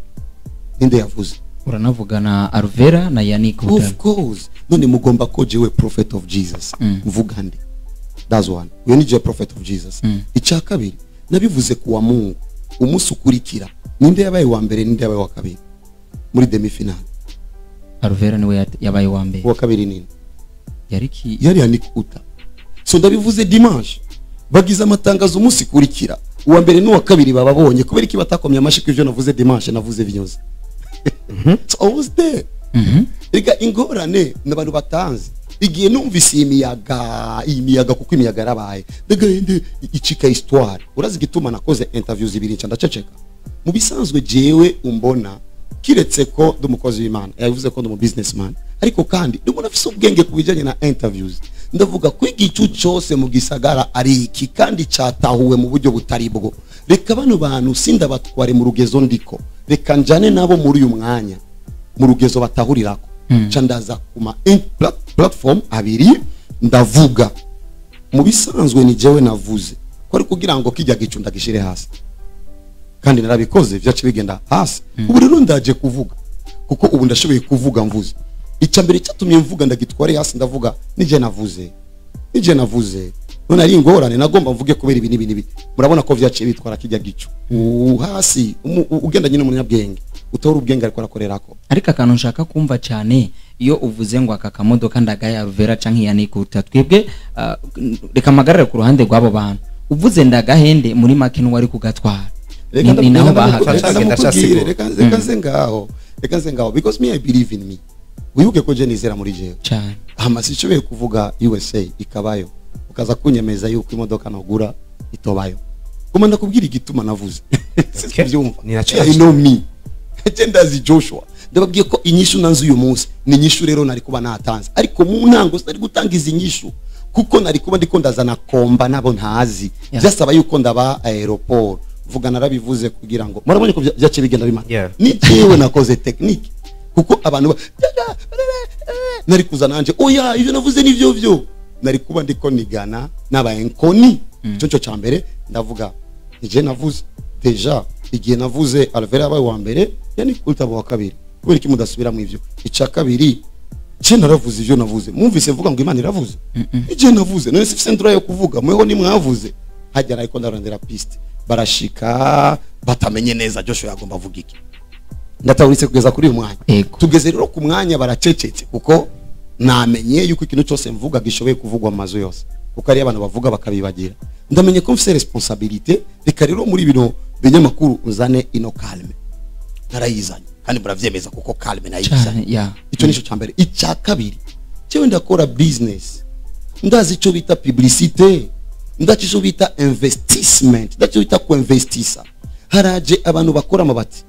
ninde yavuze? Uranavuga na Alvera na Yannick. Of course. None mugomba ko jewe prophet of Jesus mvuga nde? That's one. Uyo ni je prophet of Jesus. Icya kabiri nabivuze kuwa Mungu umunsi ukurikira, ninde yabaye wa mbere ninde yabaye wa kabiri muri demi finale? Alvera niwe yabaye wa mbere. Wa kabiri ninde? Yari Yannick Uta. So ndabivuze dimanche bagize amatangazo umunsi kurikira, uwa mbere n'uwa kabiri bababonye, kubera iki batakomye amashi kw'ivyo navuze dimanche navuze vinyoze. So I was there. Rega ingorane n'abantu batanzi igihe numvise imiyaga kuko imiyaga yarabaye, ndega indi icika histoire. Urazi gituma nakoze interviews zibiri nca ndaceceka. Mu bisanzwe jewe umbona kiretse ko ndi umukozi w'Imana, yavuze ko ndi umu businessman, ariko kandi ndi umuntu afise ubwenge kubijanye na interviews. Ndavuga ko igicu cyose mu gisagara ari iki kandi cyatahuwe mu buryo butari bwo. Reka bano bantu sindabatware mu rugezo ndiko, reka njane nabo muri uyu mwanya mu rugezo batahurirako. Ca ndaza kuma platform abiri ndavuga. Mu bisanzwe ni jewe navuze ko ari kugira ngo kijya gicu ndagishire hasi, kandi narabikoze vyace bigenda hasi. Ubu rero ndaje kuvuga kuko ubu ndashoboye kuvuga mvuze. Icya mbere cyatumye mvuga ndagitware hasi, ndavuga nije navuze none ari ingorane nagomba mvuge kubera ibi nibi nibi. Murabona ko vyaciye bitwara kijya gicu hasi. Ugenda nyine umunyabwenge utora ubwenge ariko arakorerako. Ariko akantu nshaka kumva cyane iyo uvuze ngo aka kamodoka ndagaya Alvera canke Yannick Uta, twebwe reka magarare ku ruhande rw'abo bantu, uvuze ndagahende muri make n'uwari kugatwara ni naho bahagaze. Reka nze ngaho because me I believe in me. Wibuke ko je nizera muri jewe cyane. Hama sishoboye kuvuga USA ikabayo, ukaza kunyemeza yuko imodoka nogura itobayo. Goma ndakubwira igituma navuze. Sibyumva. I know me. Je ndazi Joshua. Ndababwiye ko inyishu nanzu uyu munsi ni inyishu rero nari kuba natanze. Ariko mu ntango sinari gutanga izi nyishu kuko nari kuba ndiko ndazana komba nabo ntazi. Byasaba yuko ndaba aeroport. Vuga narabivuze kugira ngo murabonye ko byace bigenda bimana. Ni jewe nakoze technique kuko abantu nari kuza nanje oya ivyo navuze nivyo vyo nari kuba ndiko nigana n'abayenkoni. Ico cyo cyambere ndavuga nije navuze deja igihe navuze Alvera abaye wa mbere yani utabo wa kabiri kubera iki mudasubira mu ivyo. Ica kabiri je naravuze ivyo navuze mwumvise mvuga ngo Imana iravuze ije navuze none sifise ndura yo kuvuga mweho ni mwavuze hajya ariko ndarondera piste barashika batamenye neza Joshua yagomba avuga iki. Ndatahuritse kugeza kuri uyu mwanya. Tugeze rero ku mwanya baracecetse kuko namenye yuko ikintu cyose mvuga gishoboye kuvugwa mu mazu yose kuko ari abantu bavuga bakabibagira. Ndamenye ko mfise responsabilité reka rero muri bino binyamakuru uzane ino calme. Narayizanye kandi muravyemeza kuko calme nayizanye. Ico nico cyambere. Icya kabiri cyewe ndakora business ndazi ico bita publicité, ndazi ico bita investissement, ndazi ico bita kuinvestisa. Haraje abantu bakora amabati,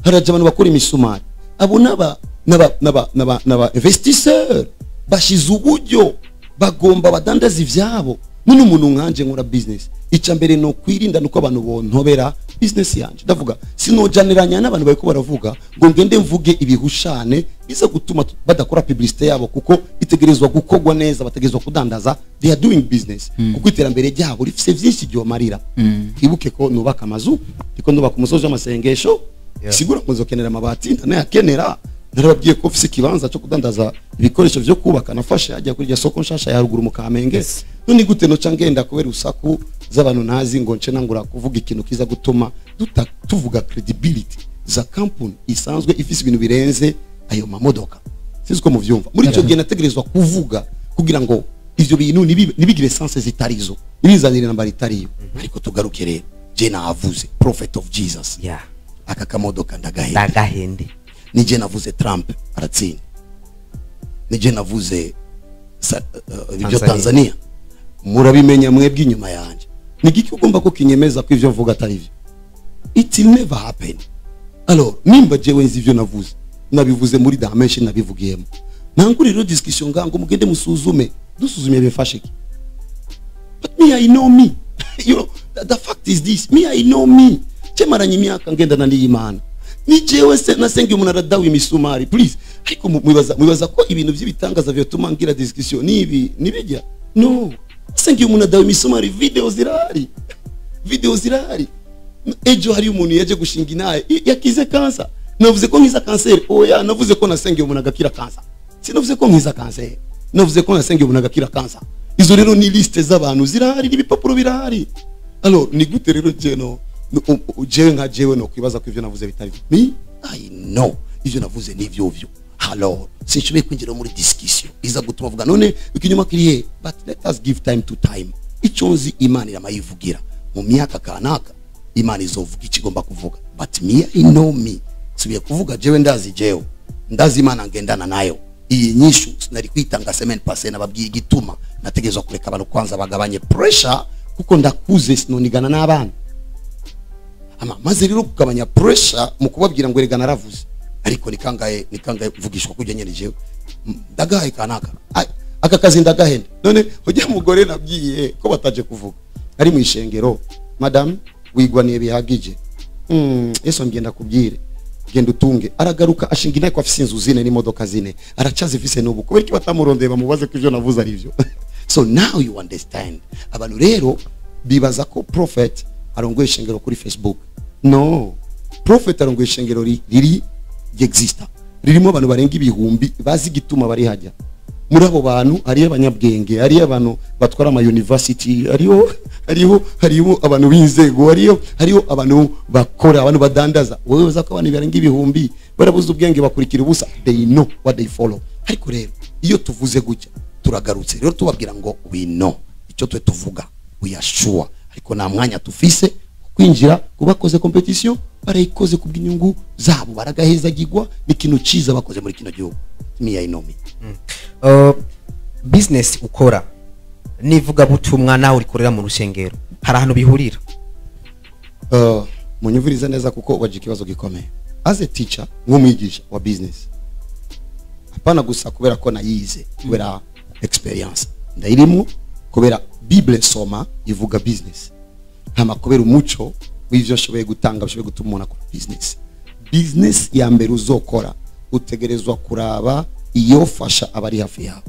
haraje abantu bakora imisumari, abo naba investisseur bashize uburyo bagomba badandaza ivyabo. None umuntu nkanje nkora business ica mbere no kwirinda nuko abantu bontobera business yanje. Ndavuga sinojaneranya n'abantu bariko baravuga ngo ngende mvuge ibihushane biza gutuma badakora publicité yabo kuko itegerezwa gukogwa neza, bategerezwa kudandaza, they are doing business. Kuko iterambere ryabo rifise vyinshi ryo marira. Ibuke ko nubaka amazu, ndiko nubaka umusozi w'amasengesho, sigura ngo nzokenera amabati ndanayakenera. Narababwiye ko ofisi kibanza cyo kudandaza ibikoresho byo kubaka nafashe ajya kuri soko nshasha ya ruguru mu Kamenge. None gute no cangenda kubera usaku z'abantu ntazi ngo nce nangura kuvuga ikintu kiza gutuma tuvuga credibility za company isanzwe ifise ibintu birenze ayo mamodoka. Sizi ko muvyumva. Muri ico gihe nategerezwa kuvuga kugira ngo ivyo bintu nibigire sense zitarizo, nibizanire nambara itariyo. Ariko tugaruke rero je navuze prophet of Jesus. Aka kamodoka ndagahende. Nije navuze Trump aratsinda, nije navuze ibyo Tanzania. Murabimenya mwebwe inyuma yanje. Nigiki ugomba ko kinyemeza ko ivyo mvuga atari byo? It will never happen. Alors nimba jewe nzi ivyo navuze, nabivuze muri dimension nabivugiyemo. Nanguri rero discussion ngango mugende musuzume, dusuzume bifashe iki. But me I know me. You know the fact is this, me I know me. Chemaranye imyaka ngendana n'Imana. Ni jewe se nasenga umuntu aradawe imisumari please. Ariko mwibaza ko ibintu by'ibitangaza vyotuma ngira discussion nibi nibijya? No, nasenga umuntu adawe imisumari, video zirahari, video zirahari. Ejo hari umuntu yaje gushinga inaye yakize kansa. Navuze ko nkiza kanseri? Oya, navuze ko nasenga umuntu agakira kansa. Sinavuze ko nkiza kanseri, navuze ko nasenga umuntu agakira kansa. Izo rero ni liste z'abantu zirahari, n'ibipapuro birahari. Alors ni gute rero je no jewe nka jewe no kwibaza ko ivyo navuze bitari me I know ivyo navuze nivyo vyo. Alors sinshoboye kwinjira muri discussion iza gutuma vuga none ikinyuma kiriye, but let us give time to time. Ico nzi Imana iramayivugira mu myaka kanaka, Imana izovuga ikigomba kuvuga. But me I know me. Sibiye kuvuga jewe ndazi jewe, ndazi Imana ngendana nayo. Iyi nyishu sinari kwitanga semaine passée nababwiye igituma nategezwa kureka abantu kwanza bagabanye pressure kuko ndakuze sinonigana n'abana. Ama maze rero kugabanya pressure mu kubabwira ngo erega naravuze ariko nikangaye mvugishwa kujya nyene jewe ndagaye kanaka aka kazi ndagahenda. None ujya mugore nabwiye ko bataje kuvuga ari mu ishengero, madam wigwaniye bihagije, Yesu ngenda kubwire genda utunge. Aragaruka ashinga inteko afise inzu zine n'imodoka zine aracazifise n'ubu kubera iki batamurondeye bamubaze ko ivyo navuze ari byo. So now you understand. Abantu rero bibaza ko prophet arongoye ishengero kuri Facebook. No, prophet arongoye ishengero riri exista, ririmo abantu barenga ibihumbi bazi gituma bari hajya. Muri abo bantu hariyo abanyabwenge, hariyo abantu batwara ama university, hariyo abantu b'inzego, hariyo abantu bakora, abantu badandaza. Wowe uza ko abantu barenga ibihumbi barabuze ubwenge bakurikira ubusa. They know what they follow. Ariko rero iyo tuvuze gutya turagarutse rero tubabwira ngo we know icyo twe tuvuga, we are sure. Ariko nta mwanya tufise Kwinjira kubakoze competition barayikoze kubw'inyungu zabo, baragahezagirwa n'ikintu ciza bakoze muri kino gihugu. Me, I know me. Business ukora nivuga butumwa nawe urikorera mu rushengero, hari ahantu bihurira? Munyumvirize neza kuko waje ikibazo gikomeye. As a teacher, nk'umwigisha wa business, hapana gusa kubera ko nayize, kubera experience ndayirimo, kubera Bible soma ivuga business, hama kubera umuco w'ivyo nshoboye gutanga bishoboye gutuma umuntu akora business. Business ya mbere uzokora utegerezwa kuraba iyofasha abari hafi yawe.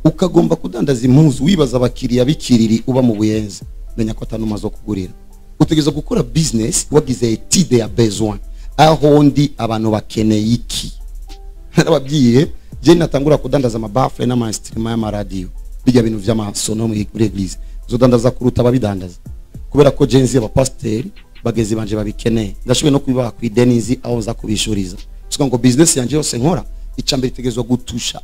Ukagomba kudandaza impuzu wibaza abakiriya bikiriri uba mu Buyenzi, menya ko atanuma zo kugurira. Utegerezwa gukora business wagize étude ya besoin, aho ndi abantu bakeneye iki. Narababwiye je natangura kudandaza amabafle n'ama instrument y'amaradiyo, bijya bintu vy'amasono muri église, zodandaza kuruta ababidandaza, kubera ko je nzi abapasiteri bagezi banje babikeneye, ndashoboye no kubibaha ku ideni, aho nza kubishuriza. Siko ngo business yanje yose nkora, icambere itegerezwa gutusha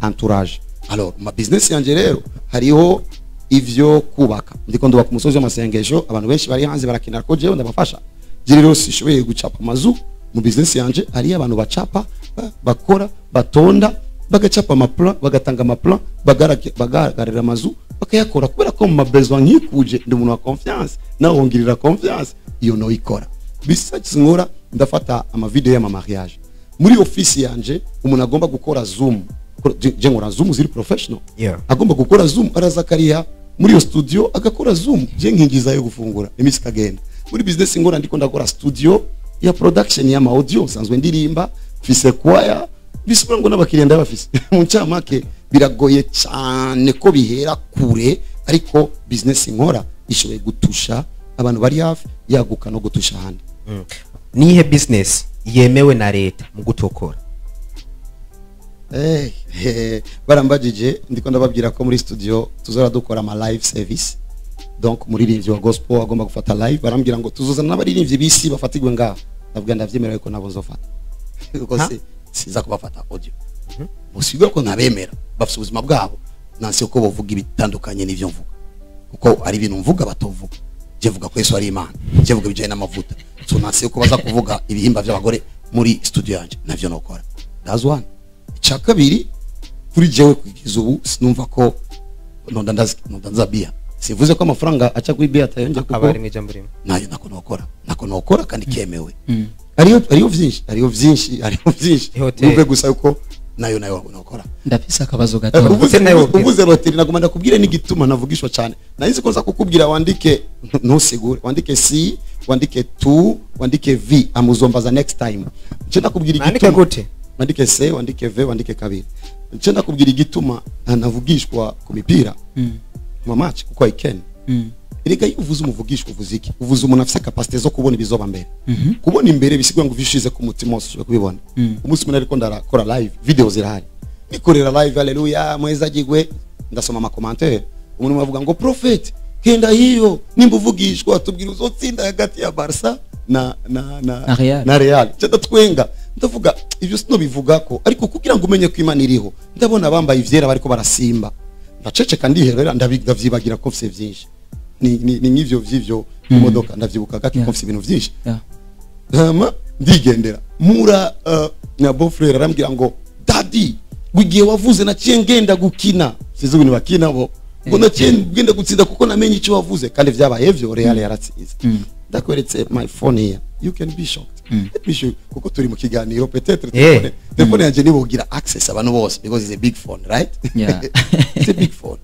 entourage. Alors ma business yanje rero hariho ivyo kubaka, ndiko ndubaka umusozi w'amasengesho, abantu benshi bari hanze barakenera ko jewe ndabafasha. Je rero sishoboye gucapa amazu mu business yanje, hariyo abantu bacapa, bakora, batonda, bagacapa amaplan, bagatanga amaplan, bagaragarira amazu, bakayakora, kubera ko mu mabesoin nkikuje ndi umuntu wa confiance, nawe wongirira confiance iyo no ikora. Besides nkora, ndafata ama video y'ama mariage muri office yanje. Umuntu agomba gukora Zoom, je nkora Zoom ziri professional. Agomba gukora Zoom, araza kariya muri iyo studio agakora Zoom, je nkingiza yo gufungura, iminsi ikagenda. Muri business ngora ndiko ndakora studio ya production ya audio, nsanzwe ndirimba, mfise choir, bisubira ngo n'abakiriya ndabafise. Mu ncamake biragoye cyane ko bihera kure, ariko business nkora ishoboye gutusha abantu bari hafi, yaguka no gutusha ahandi. Nihe business yemewe na leta mu gutokora? Barambajije ndiko ndababwira ko muri studio tuzora dukora ama live service, donc umuririmbyi wa gospel agomba gufata live. Barambwira ngo tuzozana n'abaririmbyi bisi bafatirwe ngaha, ndavuga ndavyemera, ariko nabo nzofata kuko Ha? siza kubafata audio musigwe ko ntabemera, bafite ubuzima bwabo, nansi uko bovuga ibitandukanye n'ivyo mvuga, kuko ari ibintu mvuga batovuga. Je vuga ko Yesu ari Imana, je vuga ibijanye n'amavuta, so nansi uko baza kuvuga ibihimba by'abagore muri studio yanje, navyo nokora. That's one. Icya kabiri, kuri jewe kugeza ubu sinumva ko nondandaza bia. Sivuze ko amafaranga aca kuri bia atayonje, kuko Akabari mu ijambo rimwe. Nayo nako nokora kandi kemewe. Hariyo vyinshi, hariyo vyinshi, hariyo vyinshi. Ihoteli. Numve gusa yuko nayo nokora. Ndafise akabazo gato. Uvuze Nayo wobwira. Uvuze loteri, nagomba ndakubwire n'igituma navugishwa cyane. Nahise ko nza kukubwira wandike, ntusigure, wandike C, wandike 2, wandike V, amuzombaza next time. Nce ndakubwira Nandike igituma. gute? Wandike C, wandike V, wandike kabiri. Nce ndakubwira igituma navugishwa ku mipira, mu match, kuko I can. Erega iyo uvuze umuvugishwa, uvuze iki? Uvuze umuntu afise capacité zo kubona ibizoba mbere. Kubona imbere bisigura ngo vishize ku mutima wose ushobora kubibona. Umunsi umwe ariko ndarakora live video, zirahari, nikorera live, haleluya, mweza jigwe, ndasoma ama commentaire, umuntu avuga ngo prophet kenda hiyo, nimba uvugishwa tubwira uzotsinda hagati ya Barca na Na Real. Na Real. Cyada twenga, ndavuga ibyo sinobivuga ko, ariko kugira ngo umenye ko Imana iriho, ndabona bambaye ivyera bariko barasimba, ndaceceka, ndiherera, ndavyibagira ko mfise vyinshi. Ni nk'ivyo vy'ivyo imodoka, ndavyibuka gake ko mfise ibintu vyinshi. Hama ndigendera mura na beau-frère arambwira ngo daddy, igihe wavuze naciye ngenda gukina, sizi ibintu bakina bo, ngo naciye ngenda gutsinda kuko namenye icyo wavuze, kandi vyabaye vyo, Real yaratsinze. Ndakweretse my phone here, you can be shocked. Let me show you, kuko turi mu kiganiro, peut-être telefone yanje nibogira access abantu bose, because it's a big phone, right? Yeah. It's a big phone.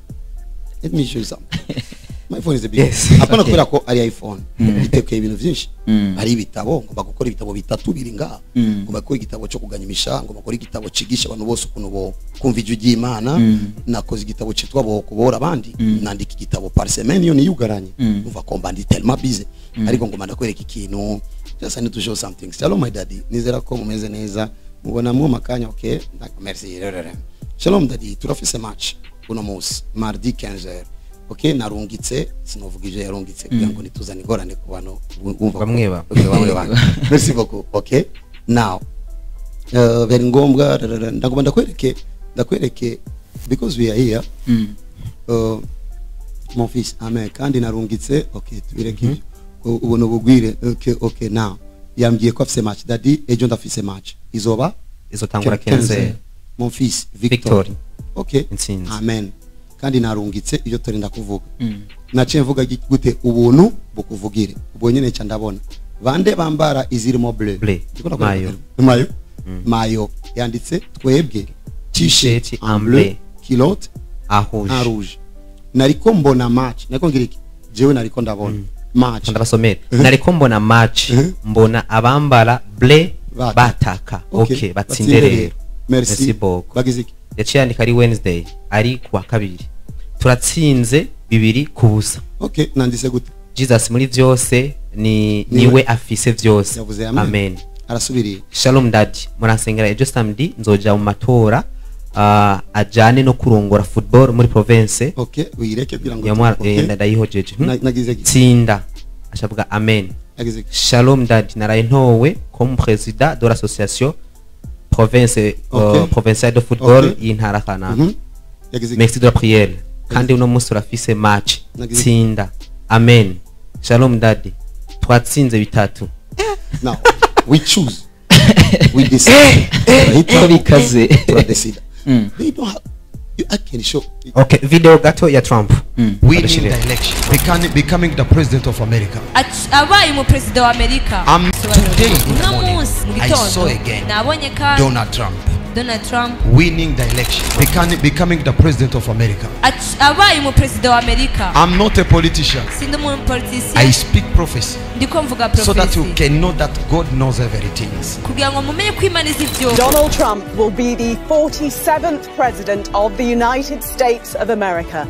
Let me show you something. My phone is a big phone. Hapana kubera ko ari iPhone, itekeye ibintu byinshi. Hari ibitabo, ngomba gukora ibitabo bitatu biri ngaha. Ngomba gukora igitabo cyo kuganya imishaha, ngomba gukora igitabo cigisha abantu bose ukuntu bo kumva ijwi ry'Imana. Nakoze igitabo cyitwa bo kubora abandi. Nandika igitabo par semaine iyo niyugaranye. Umva ko mba ndi tellement busy, ariko ngomba ndakwereka ikintu. Just I need to show something. Shalom my daddy, nizera ko mumeze neza, mubona mu makanya. Okay, merci. Shalom daddy, turafise match uno munsi mardi 15h. Okay, narungitse, sinovuga ivyo yarungitse kugira ngo nituzane ingorane ku bantu bumva Bamwe bamwe. Okay, bamwe bamwe. Merci beaucoup. Okay, now byari ngombwa, ndagomba ndakwereke because we are here. Mon fils, amen. Kandi narungitse, okay, tubireke ivyo. Ubuntu bugwire. Okay, now yambwiye ko afise match, daddy, ejo ndafise match izoba izotangura 15. Mon fils Victor. Okay. Intsinzi. Amen. Kandi narungitse ibyo turinda kuvuga. Naciye mvuga gute? Ubuntu bukuvugire. Ubwo nyene ca ndabona bande bambara izirimo bleu. Bleu. Ndiko ndakora Mayo. Mayo. Mayo yanditse twebwe t-shirt T-shirt en en bleu, bleu. culotte ahuje en rouge. Nariko mbona match, nariko ngira iki? Jewe nariko ndabona match. Ndabasomera. Nariko mbona match, mbona abambara bleu Bataka. bataka. Okay, batsinde rero. Merci. Merci beaucoup. Bagize iki? Yaciye yandika ari Wednesday, ari kuwa kabiri, turatsinze 2-0. Okay, nanditse gute? Jesus muri vyose ni niwe afise vyose. Yavuze amen. Amen. Arasubiriye. Shalom daddy, muransengera ejo samedi nzoja mu matora ajane no kurongora football muri province. Okay, uyireke kugira ngo ya mwa okay. Ndayihojeje. Nagize iki? Tsinda, ashavuga amen. Nagize iki? Shalom daddy, naraye ntowe comme président de l'association province provinciale de football y'intara kanaka. Yagize iki? Merci de la prière. Kandi uno munsi urafise match. Nagize iki? Tsinda, amen. Shalom daddy, twatsinze 3. Now we choose, we decide. Ko bikaze. Turadecide. They don't have you, I can show. Okay, video gato ya Trump. Winning Adashirira. the election, becoming the president of America. Abaye umuperezida wa Amerika. Today in the Uno morning, munsi mu I saw gitondo again nabonye kandi Donald Trump Donald Trump winning the election, becoming the president of America. Abaye umuperezida wa Amerika. I'm not a politician. Sindi umupolitisiye. I speak prophecy Ndiko mvuga so that you prophecy can know that God knows everything. kugira ngo mumenye ko Imana izi byose. Donald Trump will be the 47th president of the United States of America.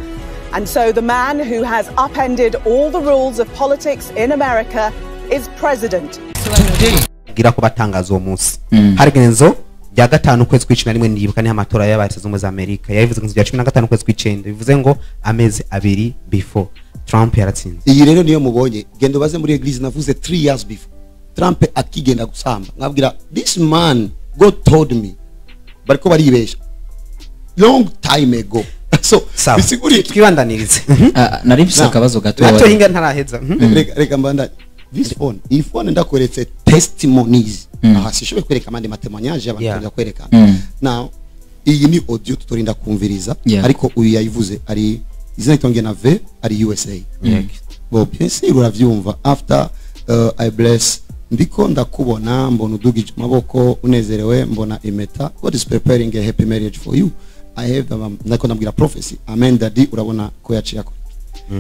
And so the man who has upended all the rules of politics in America is president. Today, Gira ko batangaza uwo munsi hari genzo rya 5 ukwezi kw'icumi na rimwe, ndibuka niho amatora yabaye Leta Zunze Ubumwe za Amerika. Yabivuze ngo rya 15 ukwezi kw'icenda, bivuze ngo amezi 2 before Trump yaratsinze. Iyi rero niyo mubonye, genda ubaze muri eglise, navuze 3 years before Trump akigenda gusamba, nkabwira this man God told me bariko baribesha long time ago. So Sawa. bisigura iki? Twibandanirize. Nari mfise Now, akabazo Gato gatoya. hinga ntaraheza. Reka mbanda this phone, iyi phone ndakweretse testimonies. Aha sishoboye kwereka amandi matemoignage y'abantu turinda kwerekana. Now iyi ni audio tutorinda kumviriza, ariko uyu yayivuze ari izina ritonge na V, ari USA. Bo bien sûr uravyumva. After I bless, ndiko ndakubona, mbona udugije amaboko unezerewe, mbona impeta. God is preparing a happy marriage for you. I have ndiko ndabwira prophecy. Amen daddy, urabona ko yaciye akora.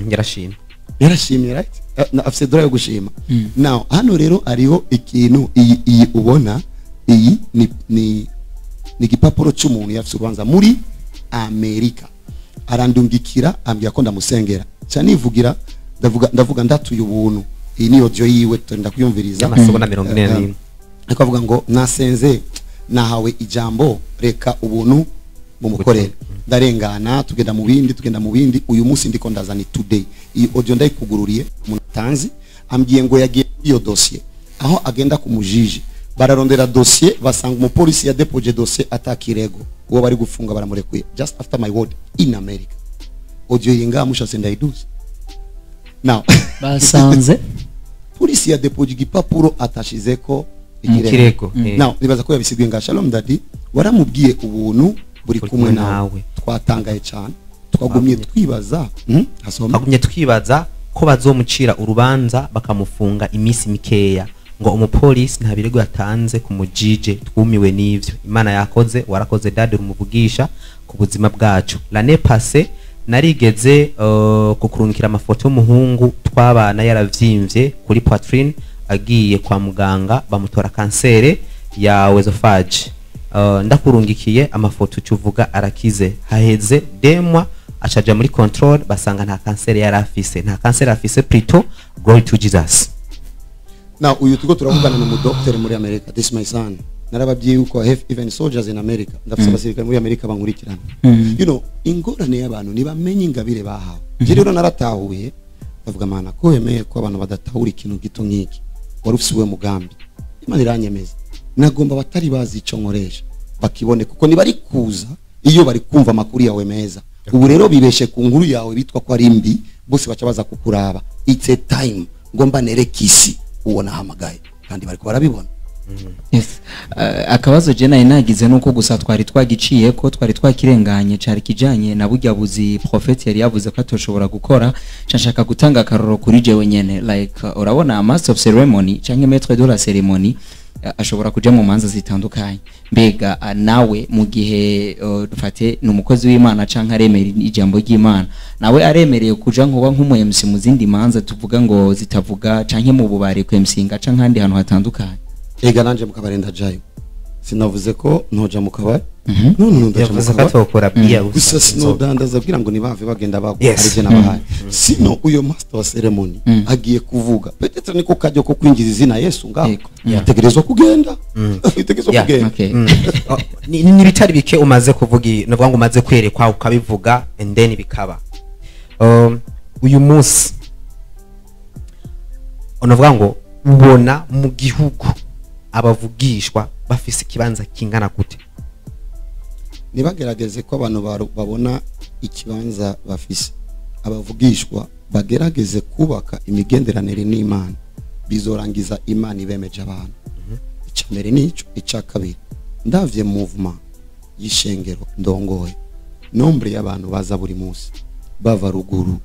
Yarashimye. Yarashimye, right? Afise droit yo gushima. Now hano rero hariho ikintu, iyi ubona iyi ni igipapuro cy'umuntu yafise urubanza muri Amerika. Arandungikira ambwira ko ndamusengera. Ca nivugira ndavuga ndatuye ubuntu. Iyi ni audio yiwe turinda kuyumviriza. Amasegonda 41. Ariko avuga ngo nasenze nahawe ijambo, reka ubuntu mumukorere. Ndarengana tugenda mu bindi, tugenda mu bindi. Uyu munsi ndiko ndazana today iyi audio ndayikugururiye. Umuntu atanzi ambwiye ngo yagiye iyo dossier aho agenda kumujiji, bararondera dossier basanga umupolisi ya depoje dossier atakirego, uwo bari gufunga baramurekuye just after my word in America. Audio yinga mushatse ndayiduza now. Basanze polisi ya depoje igipapuro atashizeko Ikirego. Now nibaza ko yabisiguye nga Shalom daddy, waramubwiye ubuntu buri kumwe nawe. Nawe. Twatangaye cyane, twagumye twibaza. Asoma. Bagumye twibaza ko bazomucira urubanza bakamufunga iminsi mikeya, ngo umupolisi nta birego yatanze ku mujije. Twumiwe n'ivyo. Imana yakoze, warakoze daddy, urumuvugisha ku buzima bwacu. L'année passée narigeze kukurungikira amafoto y'umuhungu twabana yaravyimbye kuri poitrine, agiye kwa muganga bamutora kansere ya oesophage. Ndakurungikiye amafoto ucuvuga arakize. Haheze demwa acaja muri control basanga nta kanseri yari afise, nta kanseri afise plutôt. Glory to Jesus. Now uyu tuko turavugana n'umudocteur muri America. This is my son. Narababwiye yuko I have even soldiers in America. Ndafise abasirikare muri America bankurikirana. You know, ingorane y'abantu ntibamenye ingabire bahawe. Je rero naratahuye ndavuga mana ko wemeye ko abantu badatahura ikintu gito nk'iki, wari ufise uwe mugambi. Imana iranyemeza, nagomba abatari bazi ico nkoresha bakibone, kuko ntibari kuza iyo bari kumva amakuru yawe meza. Ubu rero bibeshe ku nkuru yawe bitwa ko ari mbi, bose baca baza kukuraba. It's a time Ngomba nereke isi uwo nahamagaye, kandi bariko barabibona. Yes. Akabazo je nari nagize nuko gusa twari twagiciye ko twari twakirenganye, cari kijanye na burya buzi prophet yari yavuze ko atoshobora gukora. Nshaka gutanga akaroro kuri jewe nyene, like urabona master of ceremony canke maître de la cérémonie ashobora kuja mu manza zitandukanye. Mbega nawe mu gihe dufate ni umukozi w'Imana canke aremera ijambo ry'Imana, nawe aremereye kuja nkuba nk'umu MC mu zindi manza tuvuga ngo zitavuga, canke mu bubare ku MC-nga canke ahandi hantu hatandukanye? Ega nanje mu kabare ndajayo, sinavuze ko ntoja mu kabare. No, ndaja mu Yavuze ko kabare atokora biya gusa, sinodandaza kugira ngo nibave bagenda bagwa. Yes. Arije nabahaye sino uyo master wa ceremony agiye kuvuga, peut-être niko kajyo ko kwinjiza izina Yesu ngaho. Ategerezwa kugenda, ategerezwa kugenda. Okay. Oh, ni bitari bike umaze kuvuga, navuga ngo umaze kwerekwa ukabivuga and then bikaba. Uyu munsi unavuga ngo ubona mu gihugu abavugishwa bafise ikibanza kingana gute? Nibagerageze ko abantu babona ikibanza bafise. Abavugishwa bagerageze kubaka imigenderanire n'Imana, bizorangiza Imana ibemeje abantu. Icya mbere nico. Icya kabiri, ndavye movement y'ishengero ndongoye, nombre y'abantu baza buri munsi bava ruguru,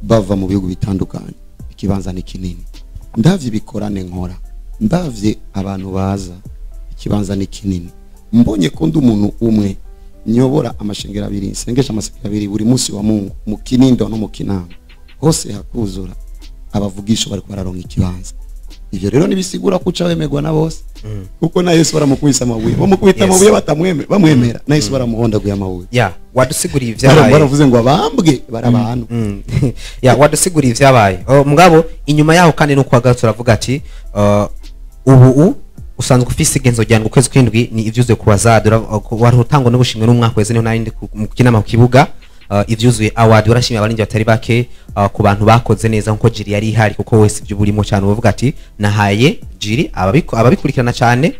bava mu bihugu bitandukanye, ikibanza ni kinini. Ndavye ibikorane nkora, ndavye abantu baza, ikibanza ni kinini. Mbonye ko ndi umuntu umwe nyobora amashengero abiri, nsengesha amasengero abiri buri munsi wa Mungu, mu Kinindo no mu Kinama, hose hakuzura, abavugisha bariko bararonka ikibanza. Ivyo rero nibisigura kuca wemerwa na bose, kuko na Yesu baramukubise amabuye, bamukubita amabuye batamwemera, bamwemera na Yesu baramuhondaguye amabuye. Ya, wadusiguriye ivyabaye. Baravuze ngo abambwe barabantu. Ya, wadusiguriye ivyabaye. Oh, mugabo inyuma yaho kandi no kuwa turavuga ati ubu usanzwe ufise igenzo rya ukwezi kwindwi ni ivyuzuye ku bazadi, wari utangwa n'ubushimwe n'umwaka weze, niho nari ndi mu kinama ku kibuga, ivyuzuye award, warashimiye abarinzi batari bake, ku bantu bakoze neza nkuko jury yari ihari, kuko wese ibyo burimo cyane uvuga ati nahaye jury ababikurikirana cyane,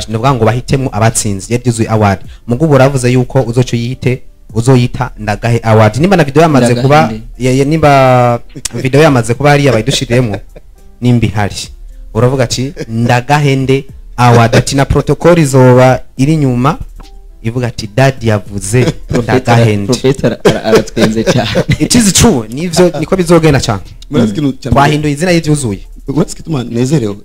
ndavuga ngo bahitemo abatsinze yabyuzuye award. Mugubu uravuze yuko uzoco yite uzoyita Ndagahe award, nimba na video yamaze kuba Ndagahe. Nimba video yamaze kuba hariya bayidushiriyemo, nimba ihari, uravuga ati Ndagahende award, ati na protocol izoba iri nyuma ivuga ati daddy yavuze Ndagahende. Prophet aratwenze cyane. It is true, nivyo niko bizogenda cyane. Murazi ikintu cya mbere? Twahinduye izina y'ivyuzuye. Uretse igituma nezerewe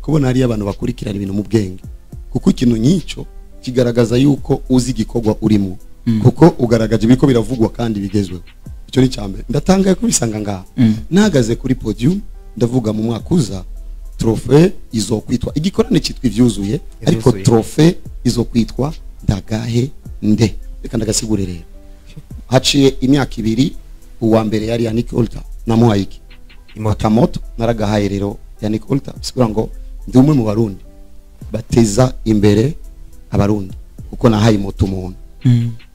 kubona hariyo abantu bakurikirana ibintu mu bwenge, kuko ikintu nk'icyo kigaragaza yuko uzi igikorwa urimo, kuko ugaragaje ibiko biravugwa kandi bigezweho. Icyo ni icya mbere. Ndatangaye kubisanga ngaha. Nahagaze kuri podium ndavuga mu mwaka uza trophée izokwitwa, igikorane cyitwa ivyuzuye, ariko Ivyuzuye. trophée izokwitwa Ndagahe nde. Reka ndagasigure rero. Haciye imyaka 2, uwa mbere yari Yannick Olta, namuhaye iki? Imoto. Akamoto naragahaye rero Yannick Olta, bisigura ngo ndi umwe mu Barundi bateza imbere Abarundi, kuko nahaye moto umuntu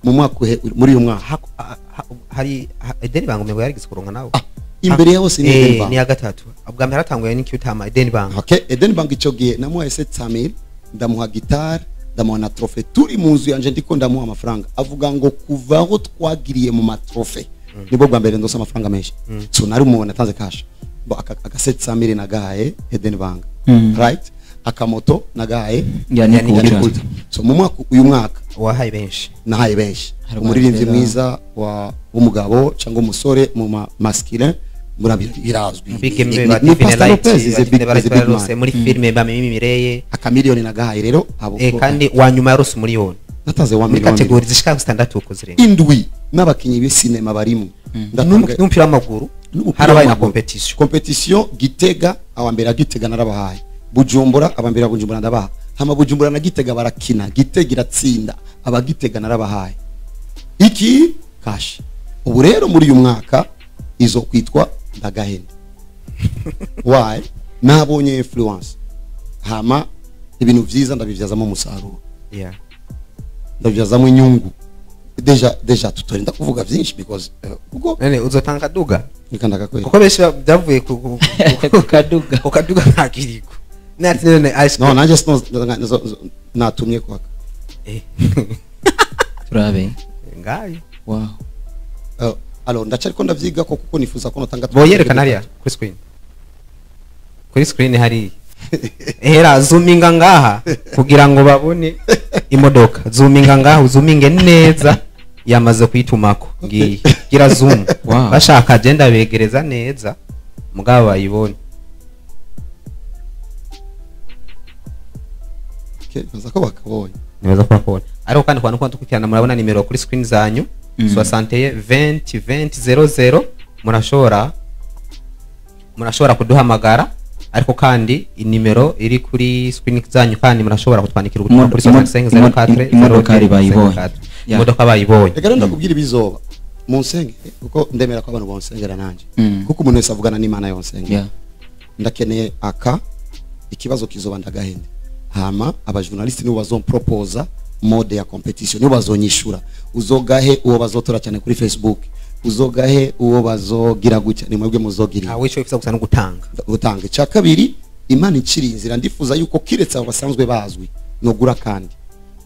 mu mwaka muri uyu mwaka. Hari Edeni Bango mego yarigize kuronka nawe. Imbere ya bose ni Eden Bank. Ni ya gatatu. Ubwa mbere hatanguye ni Qtama Eden Bank. Okay, Eden Bank ico gihe namuhaye 700000, ndamuha guitare, ndamuha na trophée. Turi mu nzu yanje ndiko ndamuha amafaranga, avuga ngo kuva aho twagiriye mu ma trophée nibwo bwa mbere ndose amafaranga menshi. So nari umuntu natanze cash. Bo aka 700000 nagahaye Eden Bank. Right? Akamoto nagahaye Yannick Yannick Ultra. Ultra. So mu mwaka uyu mwaka wahaye benshi. Nahaye benshi. Hari Umuririmbyi Rwanda. mwiza wa w'umugabo cyangwa umusore mu masculin murabira birazwi. Big Ni M ba ni Divine Pastor Light, Lopez is a ba big, Divine is a Light big bararose man. muri filime ba Mimi Mireye. Akamiliyoni nagahaye rero abo. Kandi wa nyuma yarose umuriyoni. Natanze wa Muri miliyoni. category zishika 6 uko zirenga. 7 n'abakinyi b'sinema barimo. Ndatanga N'umupira w'amaguru n'umupira harabaye na w'amaguru. competition. Competition Gitega, abambere Gitega narabahaye. Bujumbura, abambere Bujumbura ndabaha. Hama Bujumbura na Gitega barakina, Gitega iratsinda, abagitega narabahaye iki cash. Ubu rero muri uyu mwaka izo kwitwa Ndagahenda. Why? Nabonye influence, hama ibintu vyiza ndabivyazamo umusaruro, ndabivyazamo inyungu. Déjà tutorinda kuvuga vyinshi because kuko None uzotanga kaduga? Reka ndakakwereka. Kuko benshi byavuye ku Ku kaduga. Ku kaduga nta kiriko. Nati none ice No, nanje sino natumye kwaka. Turabe. Ngayo. Wow. Alors ndacariko ndavyiga ko kuko nifuza ko notanga Boyerekana hariya kuri screen. Kuri screen hari hera zoominga ngaha kugira ngo babone imodoka. Zoominga ngaha, zoominge neza, yamaze kuyitumako. Ngiye gira zoom. Wow. Bashaka agenda begereza neza mugabo bayibone. Okay, baza ko bakabonye. Nibaza ko bakabonye. Ariko kandi kwa nuko dukurikirana murabona nimero kuri screen zanyu. 61 20 20 00 murashobora kuduhamagara, ariko kandi inimero iri kuri screen zanyu, kandi murashobora kutwandikira ubutumwa kuri 65 04 Imodoka bayibonye. Imodoka bayibonye. Reka rero ndakubwira ibizoba munsenge, kuko ndemera ko abantu bonsengera nanje, kuko umuntu wese avugana n'Imana yonsengera. Ndakeneye aka ikibazo kizoba ndagahende, hama abajournaliste nibo bazomproposa mode ya competition, nibo bazonyishura. Uzogahe uwo bazotora cyane kuri Facebook, uzogahe uwo bazogira gutya, ni mwebwe muzogira. Aho ico wifuza gusa no gutanga. Gutanga. Icya kabiri, Imana iciri inzira, ndifuza yuko kiretse abo basanzwe bazwi nogura kandi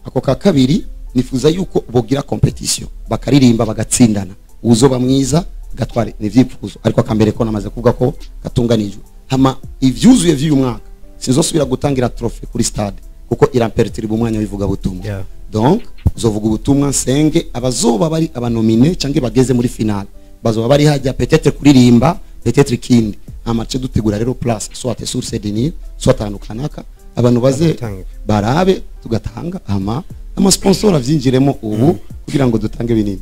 ako ka kabiri nifuza yuko bogira competition, bakaririmba bagatsindana, uzoba mwiza gatware. Ni vyifuzo, ariko akambere ko namaze kuvuga ko gatunganijwe. Hama ivyuzuye vy'uyu mwaka sinzosubira gutangira trophée kuri stade, kuko iramperturba umwanya wivuga butumwa. Donc uzovuga ubutumwa nsenge, abazoba bari abanomine cyangwa bageze muri finale bazoba bari hajya peut-être kuririmba, peut-être ikindi. Amace dutegura rero place soit source de Nil, soit ahantu kanaka abantu baze barabe, tugatanga ama sponsor avyinjiremo ubu kugira ngo dutange binini.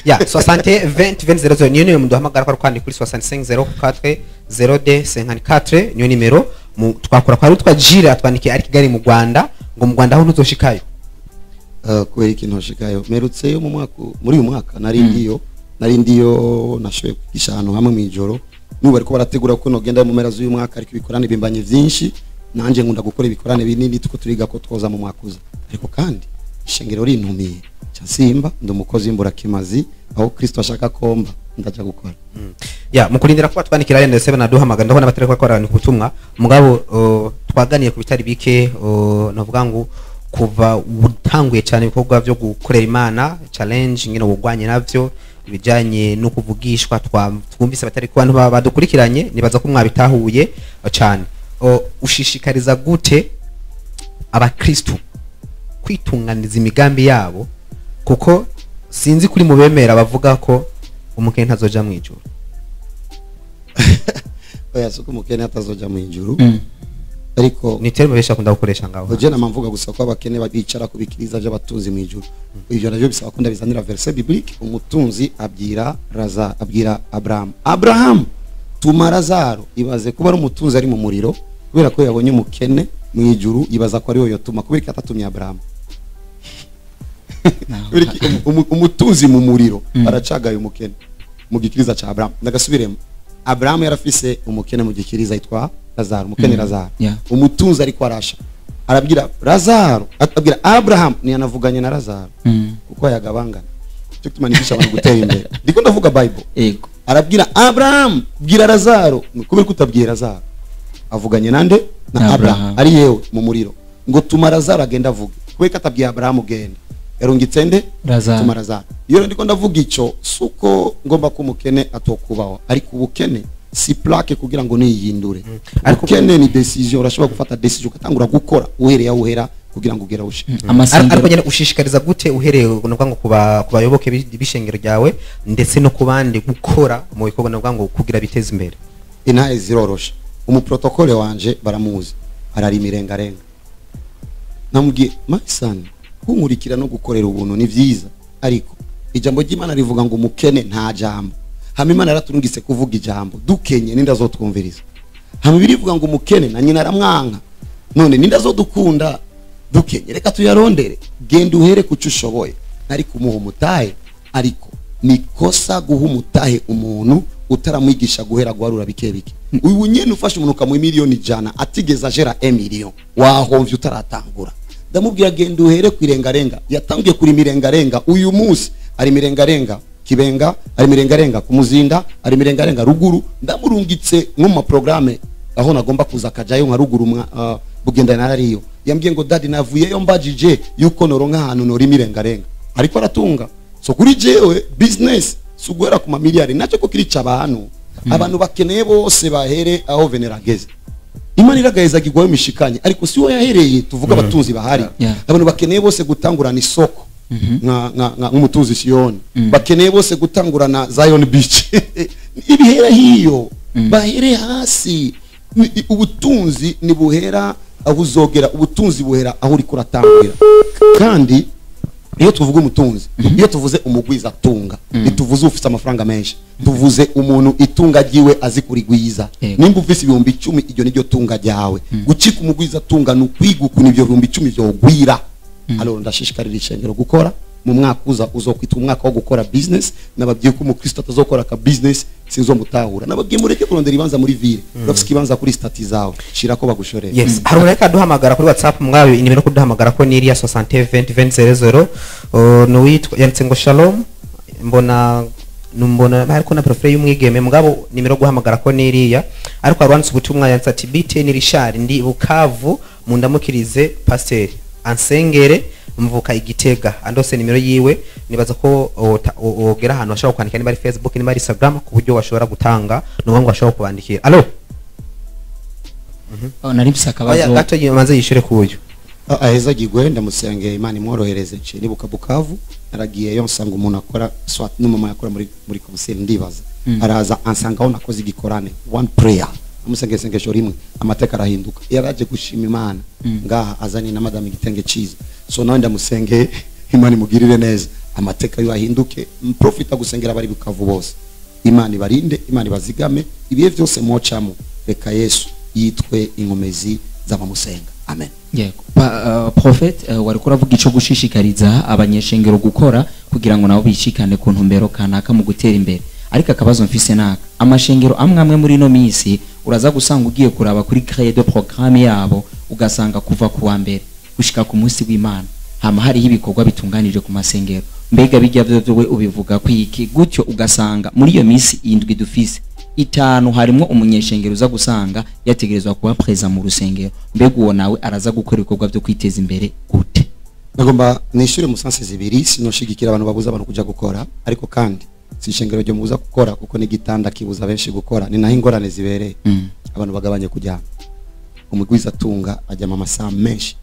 Ya 60 20 20 00 niyo niyo muduhamagara ko kandi kuri 65 04 0D 54 niyo nimero twakora kwa rutwa Jira atwandikiye ari Kigali mu Rwanda, ngo mu Rwanda aho ntuzoshikayo. Kubera ikintu ntoshikayo, merutseyo mu mwaka, muri uyu mwaka nari ndiyo nashoboye kwigisha ahantu hamwe mu ijoro. Nubu ariko barategura ko nogenda mu mpera z'uyu mwaka, ariko ibikorane bimbanye vyinshi, nanje nkunda gukora ibikorane binini, tuko turiga ko twoza mu mwaka uza. Ariko kandi ishengero rintumiye cyasimba, ndi umukozi w'imbura kimazi, aho Kristo ashaka komba ndaja gukora. Ya mukurindira kuba twandikira rende 7 naduhamagara, ndabona batari bakora ni kubutumwa mugabo. Twaganiye ku bitari bike, navuga ngo kuva utanguye cyane ibikorwa byo gukorera Imana, challenge ngene ubugwanye navyo ibijanye no kuvugishwa, twumvise batari ku bantu badukurikiranye, nibaza ko mwabitahuye cyane. Ushishikariza gute abakristo kwitunganiza imigambi yabo, kuko sinzi kuri mubemera bavuga ko umukene ntazoja mu ijuru? Oya, suko umukene atazoja mu ijuru. Ariko ni terme besha kunda gukoresha ngaho. Oje na mamvuga gusa ko abakene babicara kubikiriza by'abatunzi mu ijuru. Ivyo navyo bisaba ko ndabizanira verset biblique. Umutunzi abwira Raza, abwira Abraham, Abraham tuma Lazaro. Ibaze kuba ari umutunzi ari mu muriro, kubera ko yabonye umukene mu ijuru, ibaza ko ari we yotuma, kubera ko atatumye Abraham. Umutunzi mu muriro aracagaye umukene mu gikiriza ca Abraham. Ndagasubiremo, Abraham yarafise umukene mu gikiriza yitwa Lazaro, umukene Lazaro. Umutunzi ariko arasha, arabwira Lazaro, abwira Abraham, ni anavuganye na Lazaro kuko yagabangana. Cyo gituma nigisha abantu gutera imbere, ndiko ndavuga Bible. Yego. Arabwira Abraham, bwira Lazaro, kubera kutabwira Lazaro avuganye nande? Na Abraham ari yewe mu muriro, ngo tuma Lazaro agenda avuge. Kubera katabwiye Abraham ugenda, yarungitse nde? Tuma Lazaro. Iyo ndiko ndavuga ico suko ngomba ko umukene atokubaho, ariko ubukene si plaque kugira ngo niyindure. Ariko ubukene ni decision, urashobora gufata decision ugatangura gukora uhereye aho uhera kugira ngo ugere ushe. Ariko nyene ushishikariza gute uhereye ngo kuba kubayoboke bishengero ryawe ndetse no kubandi gukora mu bikorwa navuga ngo kugira biteze imbere? Intahe ziroroshe. Umuprotokole wanje baramuzi, arari mirengarenga. Namubwiye, my son, kunkurikira no gukorera ubuntu ni vyiza, ariko ijambo ry'Imana rivuga ngo umukene nta jambo. Hama Imana yaraturungitse kuvuga ijambo, dukenye ninda zotwumviriza. Hama birivuga ngo umukene na nyina aramwanka, none ninda zodukunda dukenye, reka tuyarondere. Genda uhere kuco ushoboye. Nari kumuha umutahe, ariko ni kosa guha umutahe umuntu utaramwigisha guhera guharura bike bike. Uyu nyene ufashe umuntu ukamuha miliyoni 100 atigeze ajera 1 million, wahomvye utaratangura. Ndamubwira genda uhere kwirengarenga. Yatangiye kuri mirengarenga, uyu munsi ari mirengarenga Kibenga, ari mirengarenga kumuzinda, ari mirengarenga ruguru. Ndamurungitse nko mu programme aho nagomba kuza kajayo nka ruguru bugenda narariyo. Yambwiye ngo daddy navuyeyo mbajije yuko noronka ahantu nori mirengarenga, ariko aratunga. So kuri jewe business sugwera ku mamiliyari nacyo ko kirica abantu. Abantu bakeneye bose bahere aho venerageze. Imana iragaheza gigwayo mishikanye, ariko si wo yahereye. Tuvuga abatunzi bahari, abantu bakeneye bose gutangurana isoko nka nk'umutunzi Siyoni, bakeneye bose gutangurana Zion Beach. Ibihera hiyo, bahere hasi. Ubutunzi nibuhera aho uzogera, ubutunzi buhera aho uri kuratangurira. Kandi iyo tuvuga umutunzi, iyo tuvuze umugwiza tunga, ntituvuze ufite amafaranga menshi, tuvuze umuntu itunga ryiwe azi kurigwiza. Nimba ufise 10,000, iryo niryo tunga ryawe. Gucika umugwiza tunga ni ukwiga ukuntu ibyo 10,000 vyogwira. Alors ndashishikarira ishengero gukora mu mwaka uza, uzokwita umwaka wo gukora business. Nababwiye ko umukristo atazokora ka business sinzomutahura. Nababwiye mureke kurondera ibanza muri ville, urafise ikibanza kuri stati zawe, shirako bagushorera. Yes, hari umuntu ariko aduhamagara kuri WhatsApp mwayo, inimero kuduhamagara ko ni iriya 60 20 20 00. Nuwitwa yanditse ngo shalom, mbona numbona ariko na profile y'umwigeme, mugabo nimero guhamagara ko ni iriya. Ariko arwanditse ubutumwa, yanditse ati bite, ni Richard, ndi Bukavu, mundamukirize pasteur ansengere, mvuka igitega. Andose nimero yiwe, nibaza ko ogera ahantu bashobora kwandika, niba ari Facebook, niba ari Instagram, ku buryo bashobora gutanga nuwo ngo bashobora kubandikira. Allo? Oh, nari mfise Oya, akabazo. gato yimanze yishure kuyo. Aheza gigwe, ndamusengeye, Imana imworohereze. Nce nibuka Bukavu naragiyeyo, nsanga umuntu akora swat n'umama yakora muri conseil, ndibaza. Araza ansanga aho nakoze igikorane, one prayer, amusengeye isengesho rimwe, amateka arahinduka. Yaraje gushima Imana ngaha azanye na madame igitenge ciza. So nawe ndamusengeye, Imana imugirire neza, amateka yo ahinduke. Mprofita gusengera abari Bukavu bose, Imana ibarinde, Imana ibazigame ibihe byose mwocamo. Reka Yesu yitwe inkomezi z'abamusenga. Amen. Yego. Prophet, wariko uravuga ico gushishikariza abanyeshengero gukora kugira ngo nabo bishikane ku ntumbero kanaka mu gutera imbere. Ariko akabazo mfise naka, amashengero amwe amwe muri ino minsi uraza gusanga ugiye kuraba kuri grille de programme yabo, ugasanga kuva ku wa mbere gushika ku munsi w'Imana hama hariho ibikorwa bitunganije ku masengero. Mbega bijya vyo we ubivuga kwiki? Gutyo ugasanga muri iyo minsi indwi dufise, itanu harimo umunyeshengero uza gusanga yategerezwa kuba présent mu rusengero. Mbega uwo nawe araza gukora ibikorwa byo kwiteza imbere gute? Nagomba nishyure musanse zibiri. Sinoshigikira abantu babuza abantu kuja gukora, ariko kandi si ishengero ryo mubuza gukora, kuko n'igitanda kibuza benshi gukora, ni naho ingorane zibereye. Abantu bagabanye kujyana. Umugwiza atunga ajyama amasaha menshi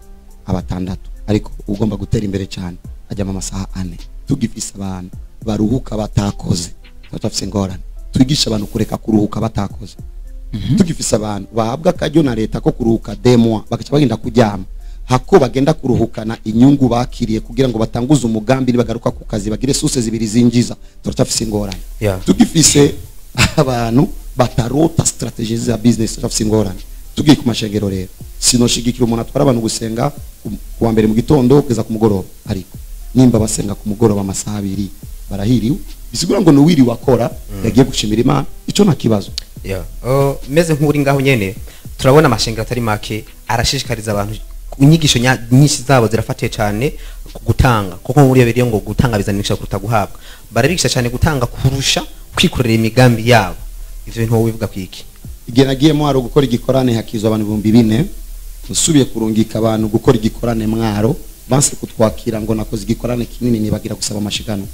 abatandatu, ariko ugomba gutera imbere cyane ajyama amasaha 4. Tugifise abantu baruhuka batakoze, tutafise ingorane. Twigisha abantu kureka kuruhuka batakoze. Tugifise abantu bahabwa akaryo na leta ko kuruhuka demwa, bagaca bagenda kuryama, hako bagenda kuruhukana inyungu bakiriye kugira ngo batanguze umugambi, nibagaruka ku kazi bagire source zibiri zinjiza, turacyafise ingorane. Tugifise abantu batarota strategies za business, turacyafise ingorane. Tugiye ku mashengero rero, sinoshigikira umuntu atwara abantu gusenga ku wa mbere mu gitondo kugeza ku mugoroba, ariko nimba basenga ku mugoroba amasaha 2 barahiriwe, bisigura ngo nuwiri wakora yagiye gushimira Imana, ico nta kibazo. Yeah. Meze nk'uri ngaho nyene, turabona amashengero atari make arashishikariza abantu, inyigisho nyinshi zabo zirafatiye cyane ku gutanga, kuko muri iyo biriyo ngo gutanga bizanisha kuruta guhabwa. Barabigisha cyane gutanga kurusha kwikorera imigambi yabo. Ivyo bintu wowe ubivuga kwiki? Igihe nagiye Mwaro gukora igikorane hakizwa abantu 4000, nsubiye kurungika abantu gukora igikorane Mwaro, banse kutwakira ngo nakoze igikorane kinini nibagira gusaba amashigano.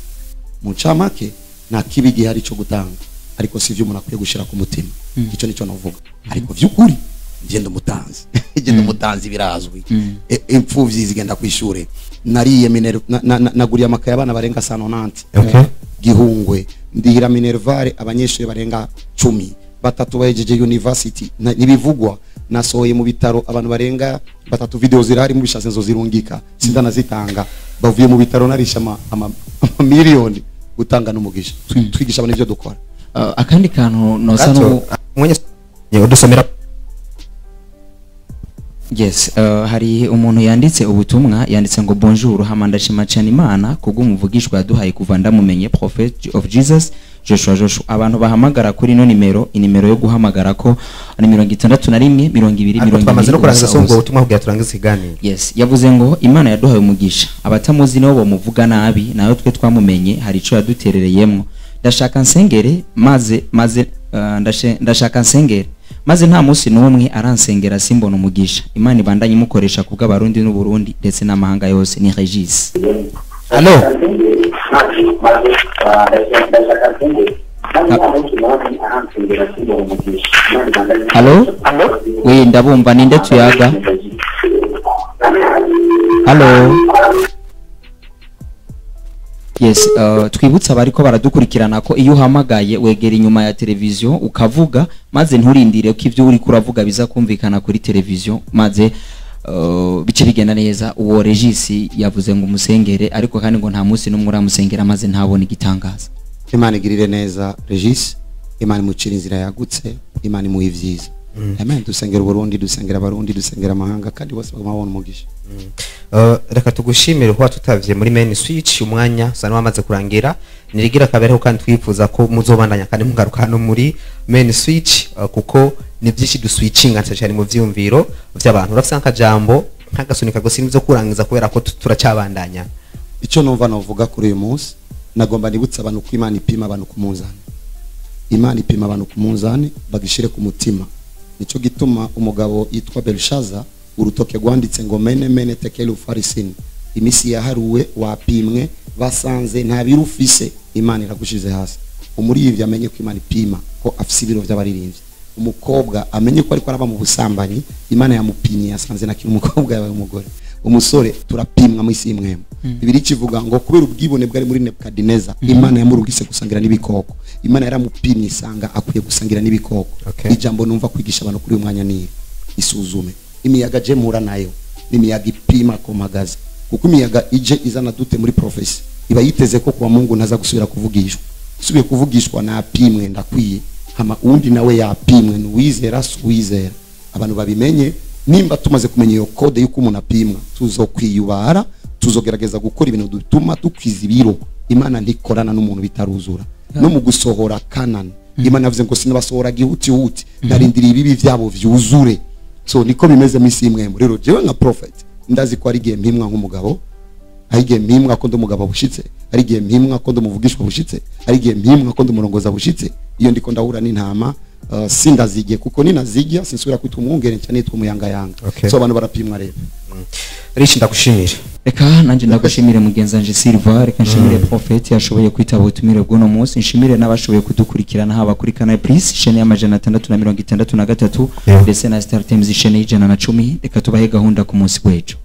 Mu ncamake nta kibi gihari cyo gutanga, ariko si ivyo umuntu akwiye gushira ku mutima. Ico nico navuga. Ariko vy'ukuri ngenda umutanzi, ngenda umutanzi birazwi. Imfuvyi zigenda kwishure, nariye naguriye amakaye abana barenga 190. Gihungwe ndihira minervare abanyeshuri barenga 10, batatu bahejeje university. Nibivugwa nasohoye mu bitaro abantu barenga batatu, video zirahari mu bishatse nzozirungika, sindanazitanga, bavuye mu bitaro narisha ama miliyoni. Gutanga n'umugisha. Twigisha abantu ivyo dukora. Akandi kantu nosa Gato, no mwenye udusomera. Yes, hari umuntu yanditse ubutumwa, yanditse ngo bonjour, hama ndashima cyane Imana kubw'umuvugishwa yaduhaye kuva ndamumenye, Prophet of Jesus Joshua Joshua. Abantu bahamagara kuri ino nimero, inimero yo guhamagara ko ni 61 20 Ariko 20 twamaze no kurangiza ubusa so ubwo ubusa. butumwa kugira turangize ikiganiro. Yes, yavuze ngo Imana yaduhaye umugisha, abatamuzi nibo bamuvuga nabi, nawe twe twamumenye hari ico yaduterereyemwo. Ndashaka nsengere maze ndashaka nsengere maze nta munsi n'umwe aransengera simbona umugisha. Imana ibandanye imukoresha kubw'Abarundi n'Uburundi ndetse n'amahanga yose. Ni Regis. Allo? Allo? Oui, ndabumva, ninde tuyaga? Allo? Yes, twibutsa abariko baradukurikirana ko iyo uhamagaye wegera inyuma ya televiziyo ukavuga, maze nturindire ko ivyo uri kuravuga biza kumvikana kuri televiziyo, maze bice bigenda neza. Uwo Regis yavuze ngo umusengere, ariko kandi ngo nta munsi n'umwe uramusengera maze ntabone igitangaza. Imana igirire neza Regis, Imana imucira inzira yagutse, Imana imuha ivyiza. Amen. Dusengera Burundi, dusengera Abarundi, dusengera amahanga, kandi bose baguma babona umugisha. Reka tugushimire kuba tutavye muri main switch, umwanya usa n'uwamaze kurangira. Nirigira kabereho kandi twifuza ko muzobandanya kandi mugaruka hano muri main switch, kuko ni byinshi duswitchinga cyane mu vyumviro vy'abantu. Urafise nk'akajambo nk'agasunika gusa n'ivyo kurangiza kubera ko turacyabandanya. Ico numva novuga kuri uyu munsi, nagomba nibutsa abantu ko Imana ipima abantu ku munzani. Imana ipima abantu ku munzani bagishire ku mutima. Nico gituma umugabo yitwa Belshaza urutoke rwanditse ngo mene mene tekelu farisini, imisi yaharuwe wapimwe basanze nta biro ufise, Imana iragushize hasi. Umurivyi amenye ko Imana ipima ko afise ibiro vy'abaririmbyi. Umukobwa amenye ko ariko araba mu busambanyi, Imana yamupimye yasanze na kiri umukobwa yabaye umugore. Umusore turapimwa mu isi imwemo. Bibiri kivuga ngo kubera ubwibone bwari muri Nebukadineza, Imana yamurugise gusangira n'ibikoko. Imana yaramupimye isanga akwiye gusangira n'ibikoko. Ijambo numva kwigisha abantu kuri uyu mwanya ni isuzume. Imiyaga je mpura nayo n'imiyaga ipima ko mpagaze, kuko imiyaga ije izana dute muri prophecy iba yiteze ko kuwa Mungu ntaza gusubira kuvugishwa. Subiye kuvugishwa napimwe ndakwiye, hama undi nawe yapimwe, nuwizera suwizera. Abantu babimenye, nimba tumaze kumenya iyo code yuko umuntu apimwa, tuzokwiyubara, tuzogerageza gukora ibintu dutuma dukwiza ibiro. Imana ntikorana n'umuntu bitaruzura. No mu gusohora Kanani, Imana yavuze ngo sinabasohora gihuti huti, narindiriye ibibi vyabo vyuzure. So niko bimeze misi imwe. Rero jewe nka prophet ndazi ko ari igihe mpimwa nk'umugabo, ari igihe mpimwa ko ndumugabo bushitse, ari igihe mpimwa ko ndumuvugishwa bushitse, ari igihe mpimwa ko ndumurongoza bushitse. Iyo ndiko ndahura n'intama sindazigiye, kuko ninazigiye sinsubira kwitwa umwungere cyane nitwa umuyangayanga. So abantu barapimwa rero. Rich, ndagushimira. Reka nanje ndagushimire mugenzi wanje Silva, reka nshimire Prophet yashoboye kwitaba ubutumire bw'uno munsi, nshimire n'abashoboye kudukurikirana haba kuri Canal Plus chaîne ya 663 ndetse na Star Times chaîne y'110. Reka tubahe gahunda ku munsi w'ejo.